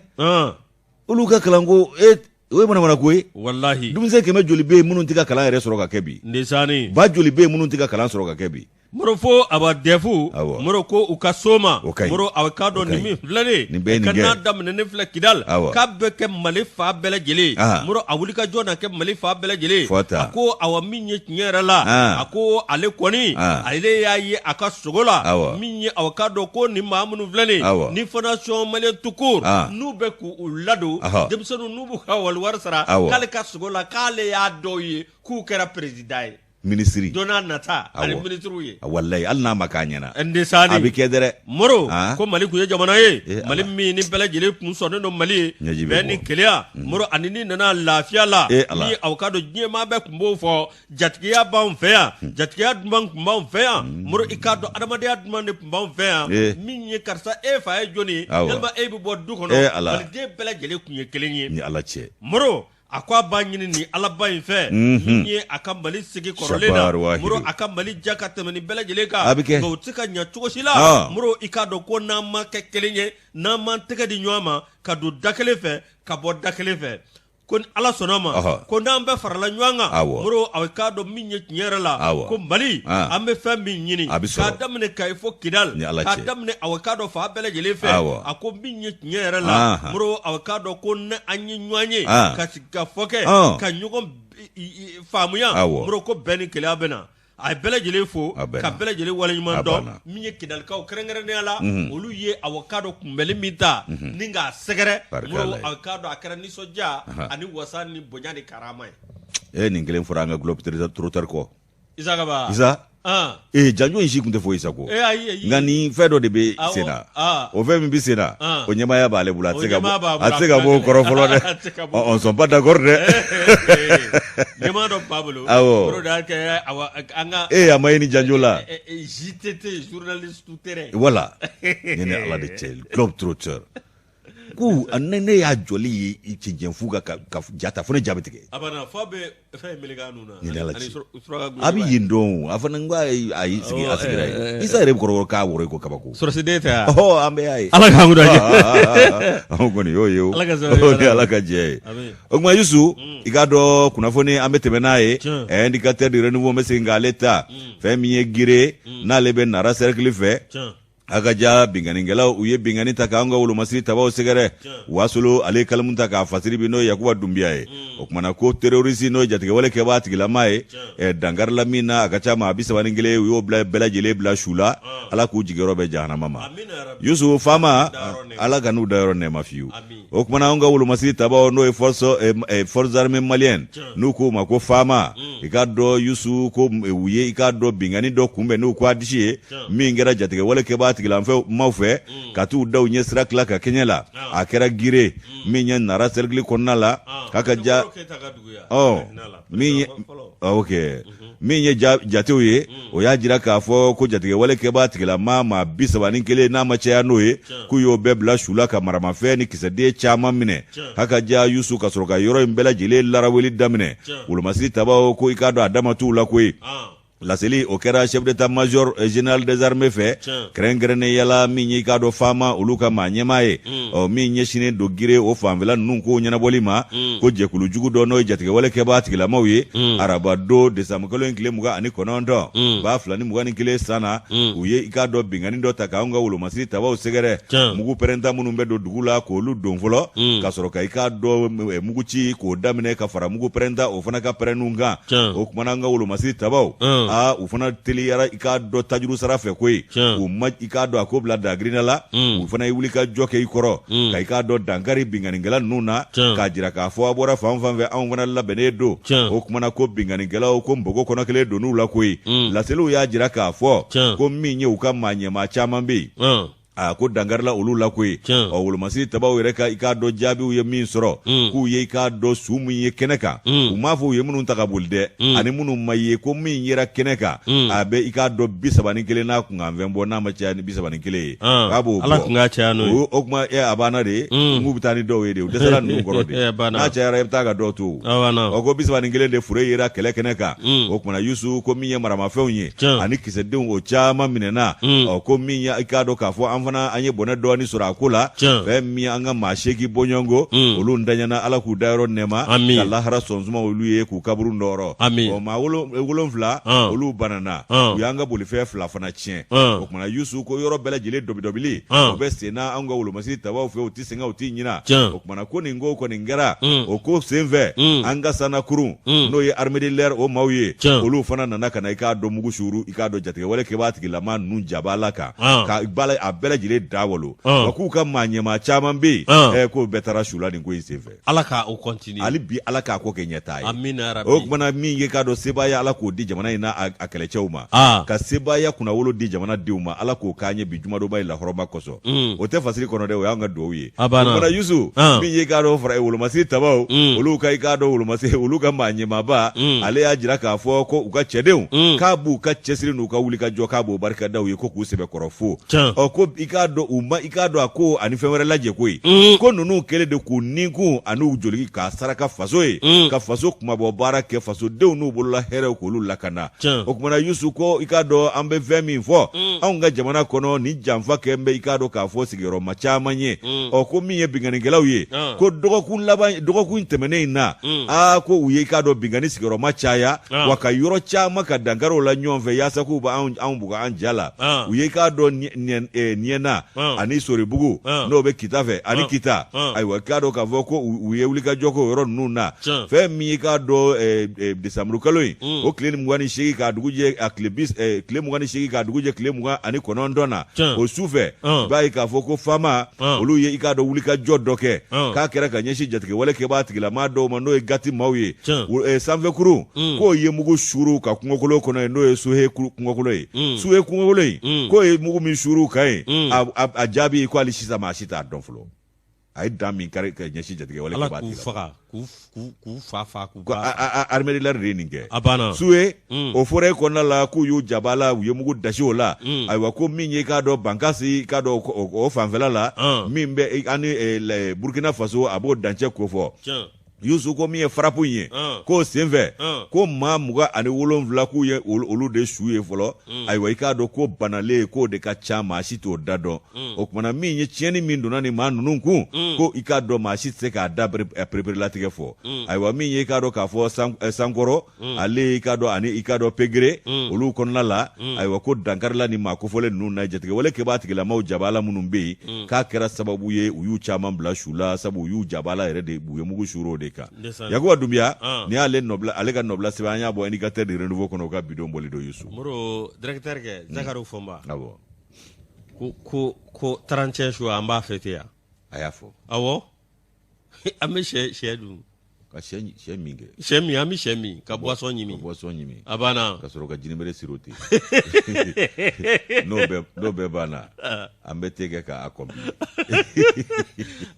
olu ka kalanko e o ye manamanako ye walahi denmisɛn 100 joli bɛ yen minnu tɛ ka kalan yɛrɛ sɔrɔ ka kɛ bi ndesani ba joli bɛ yen minnu tɛ ka kalan sɔrɔ ka kɛ bi Moro fo aba DEF Awɔ. Moro ko u ka so ma O ka ɲi. Moro a k'a O dɔn ka nin ɲi. min filɛ nin Nin bɛɛ ye nin ka kɛ. n'a daminɛ filɛ Kidal Awɔ. k'a bɛ kɛ Mali fan bɛɛ lajɛlen Ah. Moro a wuli ka jɔ na kɛ Mali fan bɛɛ lajɛlen Fɔ tan. a ko awa min ye tiɲɛ yɛrɛ la Ah. a ko ale kɔni Ah. ale y'a ye a ka sogo la Awɔ. min ye awa k'a dɔn ko nin maa minnu filɛ nin Awɔ. ni fondation malien tout court Ah. n'u bɛ k'u ladon Ahɔ. denmisɛnninw n'u b'u ka wali wari sara Awɔ. k'ale ka sogo la k'ale y'a dɔw ye k'u kɛra président ye minisiri don n'a nata ani minisiriw ye walayi hali n'a ma k'a ɲɛna a bɛ kɛ dɛrɛ moro ko mali tun ye jamana ye eh, mali min ni bɛɛ lajɛlen tun sɔnnen don mali ye bɛn ni kelenya mm. moro ani ni nana lafiya la eh, ni aw k'a dɔn diɲɛmaa bɛɛ tun b'o fɔ jatigiya b'anw fɛ yan mm. jatigiya duman tun b'anw fɛ yan mm. moro i k'a dɔn adamadenya duman de tun b'anw fɛ yan eh. min ye karisa e fa ye jɔni ye yalima e bɛ bɔ du kɔnɔ maliden bɛɛ lajɛlen tun ye kelen ye ni ala cɛ moro a ko a b'a ɲini ni alaba in fɛ mhm. min ye a ka mali sigi kɔrɔlen na moro a ka mali diya ka tɛmɛ nin bɛɛ lajɛlen kan a bɛ kɛ nka o tɛ se ka ɲɛ cogo si la ah. moro i k'a dɔn ko n'an ma kɛ kelen ye n'an m'an tɛgɛ di ɲɔgɔn ma ka don da kelen fɛ ka bɔ da kelen fɛ ko ni ala sɔnna ma ko n'an bɛɛ farala ɲɔgɔn kan moro a k'a dɔn min ye tiɲɛ yɛrɛ la ko mali ah. an bɛ fɛn min ɲini k'a daminɛ kayi fo kidali k'a daminɛ aw k'a dɔn fan bɛɛ lajɛlen fɛ a ko min ye tiɲɛ yɛrɛ la moro aw k'a dɔn ko ni an ye ɲɔgɔn ye ka sigikafɔ kɛ ka ɲɔgɔn faamuya moro ko bɛn ni kelenya bɛ na a ye bɛɛ lajɛlen fo ka bɛɛ lajɛlen waleɲuman dɔn min ye kidalikaw kɛrɛnkɛrɛnnenya la olu ye aw k'a dɔn kunbɛnli min ta ni k'a sɛgɛrɛ moro aw k'a dɔn a kɛra nisɔndiya ani wasa ni bonya ni karama ye e nin kelen fɔra an ka globe trotteur kɔ Isa Kaba Isa ee janjo in si tun tɛ fɔ Isa kɔ nka nin fɛn dɔ de bɛ sen na o fɛn min bɛ sen na o ɲɛmaaya b'ale bolo a tɛ se ka bɔ a tɛ se ka bɔ o kɔrɔ fɔlɔ dɛ on sont pas d'accord dɛ ɲɛmaa dɔ b'a bolo awɔ o de y'a kɛ an ka ee a ma ye ni janjo la JTT journaliste tout terrain voilà ne ni Ala de cɛ globe trotteur ko ne ne y'a jɔli ye cɛncɛn fu kan ka ja ta fo ne ja bɛ tigɛ a banna f'a bɛ fɛn in meleke a nun na ni Ala cɛ a bɛ yen dɔn a fana ko a y'i sigi a sigira yen Isa yɛrɛ bɛ kɔrɔbɔ k'a woro ko kabako sɔrɔsiden tɛ wa ɔhɔ an bɛɛ y'a ye Ala k'an kunna anw kɔni y'o ye o Ala ka sababu o ni Ala ka jɛ ye o tuma Yusu i k'a dɔn kunnafoni an bɛ tɛmɛ n'a ye indicateur du renouveau n bɛ segin k'ale ta fɛn min ye Gire n'ale bɛ Nara cercle fɛ a ka ja binkannikɛlaw u ye binkanni ta k'an ka wolomasiri tabaw sɛgɛrɛ wasolo ale ye kalimu ta k'a fasiri bi n'o ye yakuba dunbiya ye o kumana ko terorisi n'o ye jatigɛwale kɛbaa tigilama ye dankarila min na a ka ca maa 31 u y'o bila bɛɛ lajɛlen bila su la ala k'u jigiyɔrɔ bɛn jahanama ma yusu faama ala kan'u dayɔrɔ nɛɛma fiyewu o kumana an ka wolomasiri tabaw n'o ye force eh, forces armées maliennes n'u k'o ma ko faama mm. i k'a dɔn yusu ko eh, u ye i k'a dɔn binkanni dɔ kunbɛn n'u ko adisi ye min kɛra jatigɛwale kɛbaa tigilamaaw fɛ mm. ka t'u da u ɲɛ sira tila ka kɛɲɛ la ah. a kɛra gire mm. min ye nara cercle kɔnɔna la ah, k'a ka ja ɔ min ye ok min ye jatew ye o y'a jira k'a fɔ ko jatigɛwale kɛbaa tigilama maa 31 n'a ma caya n'o ye k'u y'o bɛɛ bila su la ka maramafɛn ni kisɛden caman minɛ k'a ka ja yusu ka sɔrɔ ka yɔrɔ in bɛɛ lajɛlen laraweli daminɛ wolomasiri tabaw ko i k'a dɔn a dama t'u la koyi laseli o kɛra chef d'état major eh, général des armées fɛ kɛrɛnkɛrɛnnenya la min ye i k'a dɔn faama olu ka maa ɲɛmaa ye mm. ɔ min ɲɛsinnen don gire o fanfɛla ninnu kow ɲɛnabɔli ma mm. ko jɛkulu jugu dɔ n'o ye jatigɛwale kɛbaa tigilamaw ye mm. araba don desanburu kalo in tile 29 2021 san na u ye i k'a dɔn binkanni dɔ ta k'anw ka wolomasiri tabaw sɛgɛrɛ mugu pɛrɛnta minnu bɛ don dugu la k'olu don fɔlɔ ka sɔrɔ ka i k'a dɔn eh, mugu ci k'o daminɛ ka fara mugu pɛrɛnta o fana ka pɛrɛnniw kan o kumana an ka wolomasiri tabaw aa u fana teliyara i k'a dɔn tajuru sara fɛ koyi u ma i k'a dɔn a ko bila dagirinda la u fana ye wuli ka jɔ kɛ i kɔrɔ ka i k'a dɔn dankari binkannikɛla ninnu na k'a jira k'a fɔ a bɔra fan fan fɛ anw fana labɛnnen don o kumana ko binkannikɛlaw ko npogo kɔnɔ kelen donn'u la koyi laseliw y'a jira k'a fɔ ko min ye u ka maa ɲɛmaa caman bɛ yen a ko dankarila olu la koyi ɔ wolomasiri tabaw yɛrɛ ka i k'a dɔn jaabiw ye min sɔrɔ mm. k'u ye i k'a dɔn su min ye kɛnɛ kan mm. u m'a fɔ u ye minnu ta ka boli dɛ mm. ani minnu ma ye ko min yera kɛnɛ kan a bɛ i k'a dɔn 31 n'a kunkanfɛn bɔ n'a ma caya ni 31 ye ah, k'a b'o bɔ kun ka caya n'o ye o kuma e a banna de k'u bɛ taa ni dɔw ye de u dɛsɛra ninnu kɔrɔ de n'a cayara i bɛ taa ka dɔw to o ko 31 de fure yera kɛlɛ kɛnɛ kan o kumana yusu ko min ye maramafɛnw ye ani kisɛdenw o caman minɛna mm. ɔ ko min ye i k'a dɔn k'a fɔ an fana an ye bɔnɛ dɔɔni sɔrɔ a ko la fɛn min an ka maa seegin bɔɲɔgɔnko mm. olu ntanyana ala k'u dayɔrɔ nɛɛma ka lahara sɔnsuma olu ye k'u kaburu nɔɔrɔ ɔ maa wolonfila olu banana u y'an ka bolifɛn fila fana tiɲɛ o kumana yusu ko yɔrɔ bɛɛ lajɛlen dɔbidɔbili o bɛ senna anw ka wolomasiri tabaw fɛ u tɛ sɛgɛn u tɛ ɲina o kumana ko nin ko kɔni kɛra mm. o ko senfɛ mm. an ka sannakurun mm. n'o ye armée de l'air o maaw ye olu fana nana ka na i k'a dɔn mugu suuru i k'a dɔn jatigɛwale kɛbaa tigilama ninnu jabala kan ah. ka bala a bɛɛ bɛɛ lajɛlen da walo, wa k'u ka maa ɲɛmaa caman bɛ yen, k'o bɛɛ taara su la nin ko in senfɛ. Ala ka o continuer. Hali bi Ala k'a ko kɛ ɲɛtaa ye. Amina yarabi. O kumana min ye k'a dɔn sebaaya Ala k'o di jamana in n'a a kɛlɛcɛw ma. Ka sebaaya kunnawolo di jamana denw ma Ala k'o k'an ye bi jumadonba in lahɔrɔma kosɔn. O tɛ fasiri kɔnɔ dɛ, o y'an ka dugawu ye. A banna. O kumana Yusu, min ye k'a dɔn fara wolomasiri tabaw, olu ka i k'a dɔn wolomasiri olu ka maa ɲɛmaaba, ale y'a jira k'a fɔ ko u ka cɛdenw, k'a b'u ka cɛsiri n'u ka wulikajɔ k'a b'o barika da u ye ko k'u sɛbɛkɔrɔ fo. Ɔ ko i k'a dɔn u ma i k'a dɔn a ko ani fɛn wɛrɛ lajɛ koyi ko ninnu kɛlen de k'u ninkun an'u joli k'a saraka faso ye ka faso kunmabɔ baara kɛ fasodenw n'u bolola hɛrɛw k'olu lakana. O kumana Yusu ko i k'a dɔn an bɛ fɛn min fɔ anw ka jamana kɔnɔ ni janfa kɛ bɛ i k'a dɔn k'a fɔ sigiyɔrɔma caman ye. Ɔ ko min ye binkannikɛlaw ye ko dɔgɔkun laban dɔgɔkun tɛmɛnen in na aa ko u ye i k'a dɔn binkanni sigiyɔrɔma caya wa ka yɔrɔ caman ka dankari o la ɲɔgɔn fɛ yaasa k'u b'an anw bugɔ an ja la. U ye i k'a dɔn Ɲɛna ani Soribugu n'o bɛ Kita fɛ ani Kita, ayiwa i k'a dɔn k'a fɔ ko u ye wulikajɔ k'o yɔrɔ ninnu na. Fɛn min i k'a dɔn desanburukalo in o tile 28 k'a dugu jɛ a tile bi tile 28 k'a dugu jɛ tile 29 na o su fɛ, i b'a ye k'a fɔ ko FAMa olu ye i k'a dɔn wulikajɔ dɔ kɛ k'a kɛra ka ɲɛsin jatigɛwale kɛbaa tigilamaa dɔw ma n'o ye GATIA maaw ye sanfɛkurun k'o ye mugu suuru ka kungokolo kɔnɔ yen n'o ye Suhe kungokolo ye. Suhe kungokolo in k'o ye mugu min suuru kan yen, a jaabi ko hali sisan maa si t'a dɔn fɔlɔ a ye dan min kari ka ɲɛsin jatigɛwale kɛbaa tigi la. Faga k'u fa fa k'u ba. Armée de l'air de ye nin kɛ. A banna. Suhe o forêt kɔnɔna la k'u y'u jaba la, u ye mugu dasi o la. Ayiwa ko min ye i k'a dɔn Bankasi i k'a dɔn o fanfɛla la min bɛ ani Burukina Faso a b'o dancɛ kofɔ. Yusu ko min ye frappe in ye k'o senfɛ ko maa 27 k'u ye olu de su ye fɔlɔ. Ayiwa i k'a dɔn ko banalen k'o de ka ca maa si t'o da dɔn. O kumana min ye tiɲɛni min donna ni maa ninnu kun ko i k'a dɔn maa si tɛ se k'a da pereperelatigɛ fɔ. Ayiwa min ye i k'a dɔn k'a fɔ Sankɔrɔ ale i k'a dɔn ani i k'a dɔn Pegere olu kɔnɔna la, ayiwa ko dankarila ni maa kofɔlen ninnu na jatigɛwale kɛbaa tigilamaw jabala minnu bɛ yen k'a kɛra sababu ye u y'u caman bila su la sabu u y'u jabala yɛrɛ de u ye mugu suuru o de kan. Yakuba Dunbiya nin y'ale nɔbila ale ka nɔbila sɛbɛn an y'a bɔ Indicateur du Renouveau kɔnɔ u ka bi don bɔli don Yusu. Moro directeur kɛ Zakari Fɔnba. Awɔ. Ko ko ko 31 su an b'a fêter yan. A y'a fɔ. Awɔ. An bɛ sɛ dun. Ka sɛ min kɛ. Sɛ min, an bɛ sɛ min ka boisson ɲimi. Ka boisson ɲimi. A banna. Ka sɔrɔ ka jinibere siroter. N'o bɛɛ banna, an bɛ te kɛ k'a accompagner.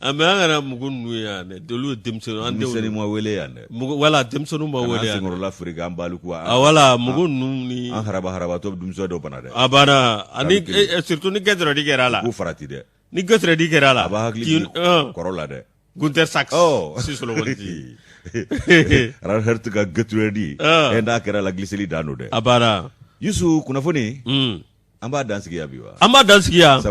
An bɛ an kana mugu ninnu ye yan dɛ, olu ye denmisɛnninw an denw. Denmisɛnnin ma wele yan dɛ. Mugu voilà denmisɛnninw ma wele yan. Kana an senkɔrɔla fereke an baliku. A voilà mugu ninnu ni. An haraba harabatɔ denmisɛn dɔ bana dɛ. A banna ani surtout ni gɛtɛrɛdi kɛra a la. U k'u farati dɛ. Ni gɛtɛrɛdi kɛra a la. A b'a hakili jigin kɔrɔ la dɛ. Gunter Sachs. Oh. Si Solomani. Reinhardt ka gɛtɛrɛdi. Ɛ n'a kɛra la gliseli dan don dɛ. A banna. Yusu kunnafoni. An b'a dan sigi yan bi wa. An b'a dan sigi yan.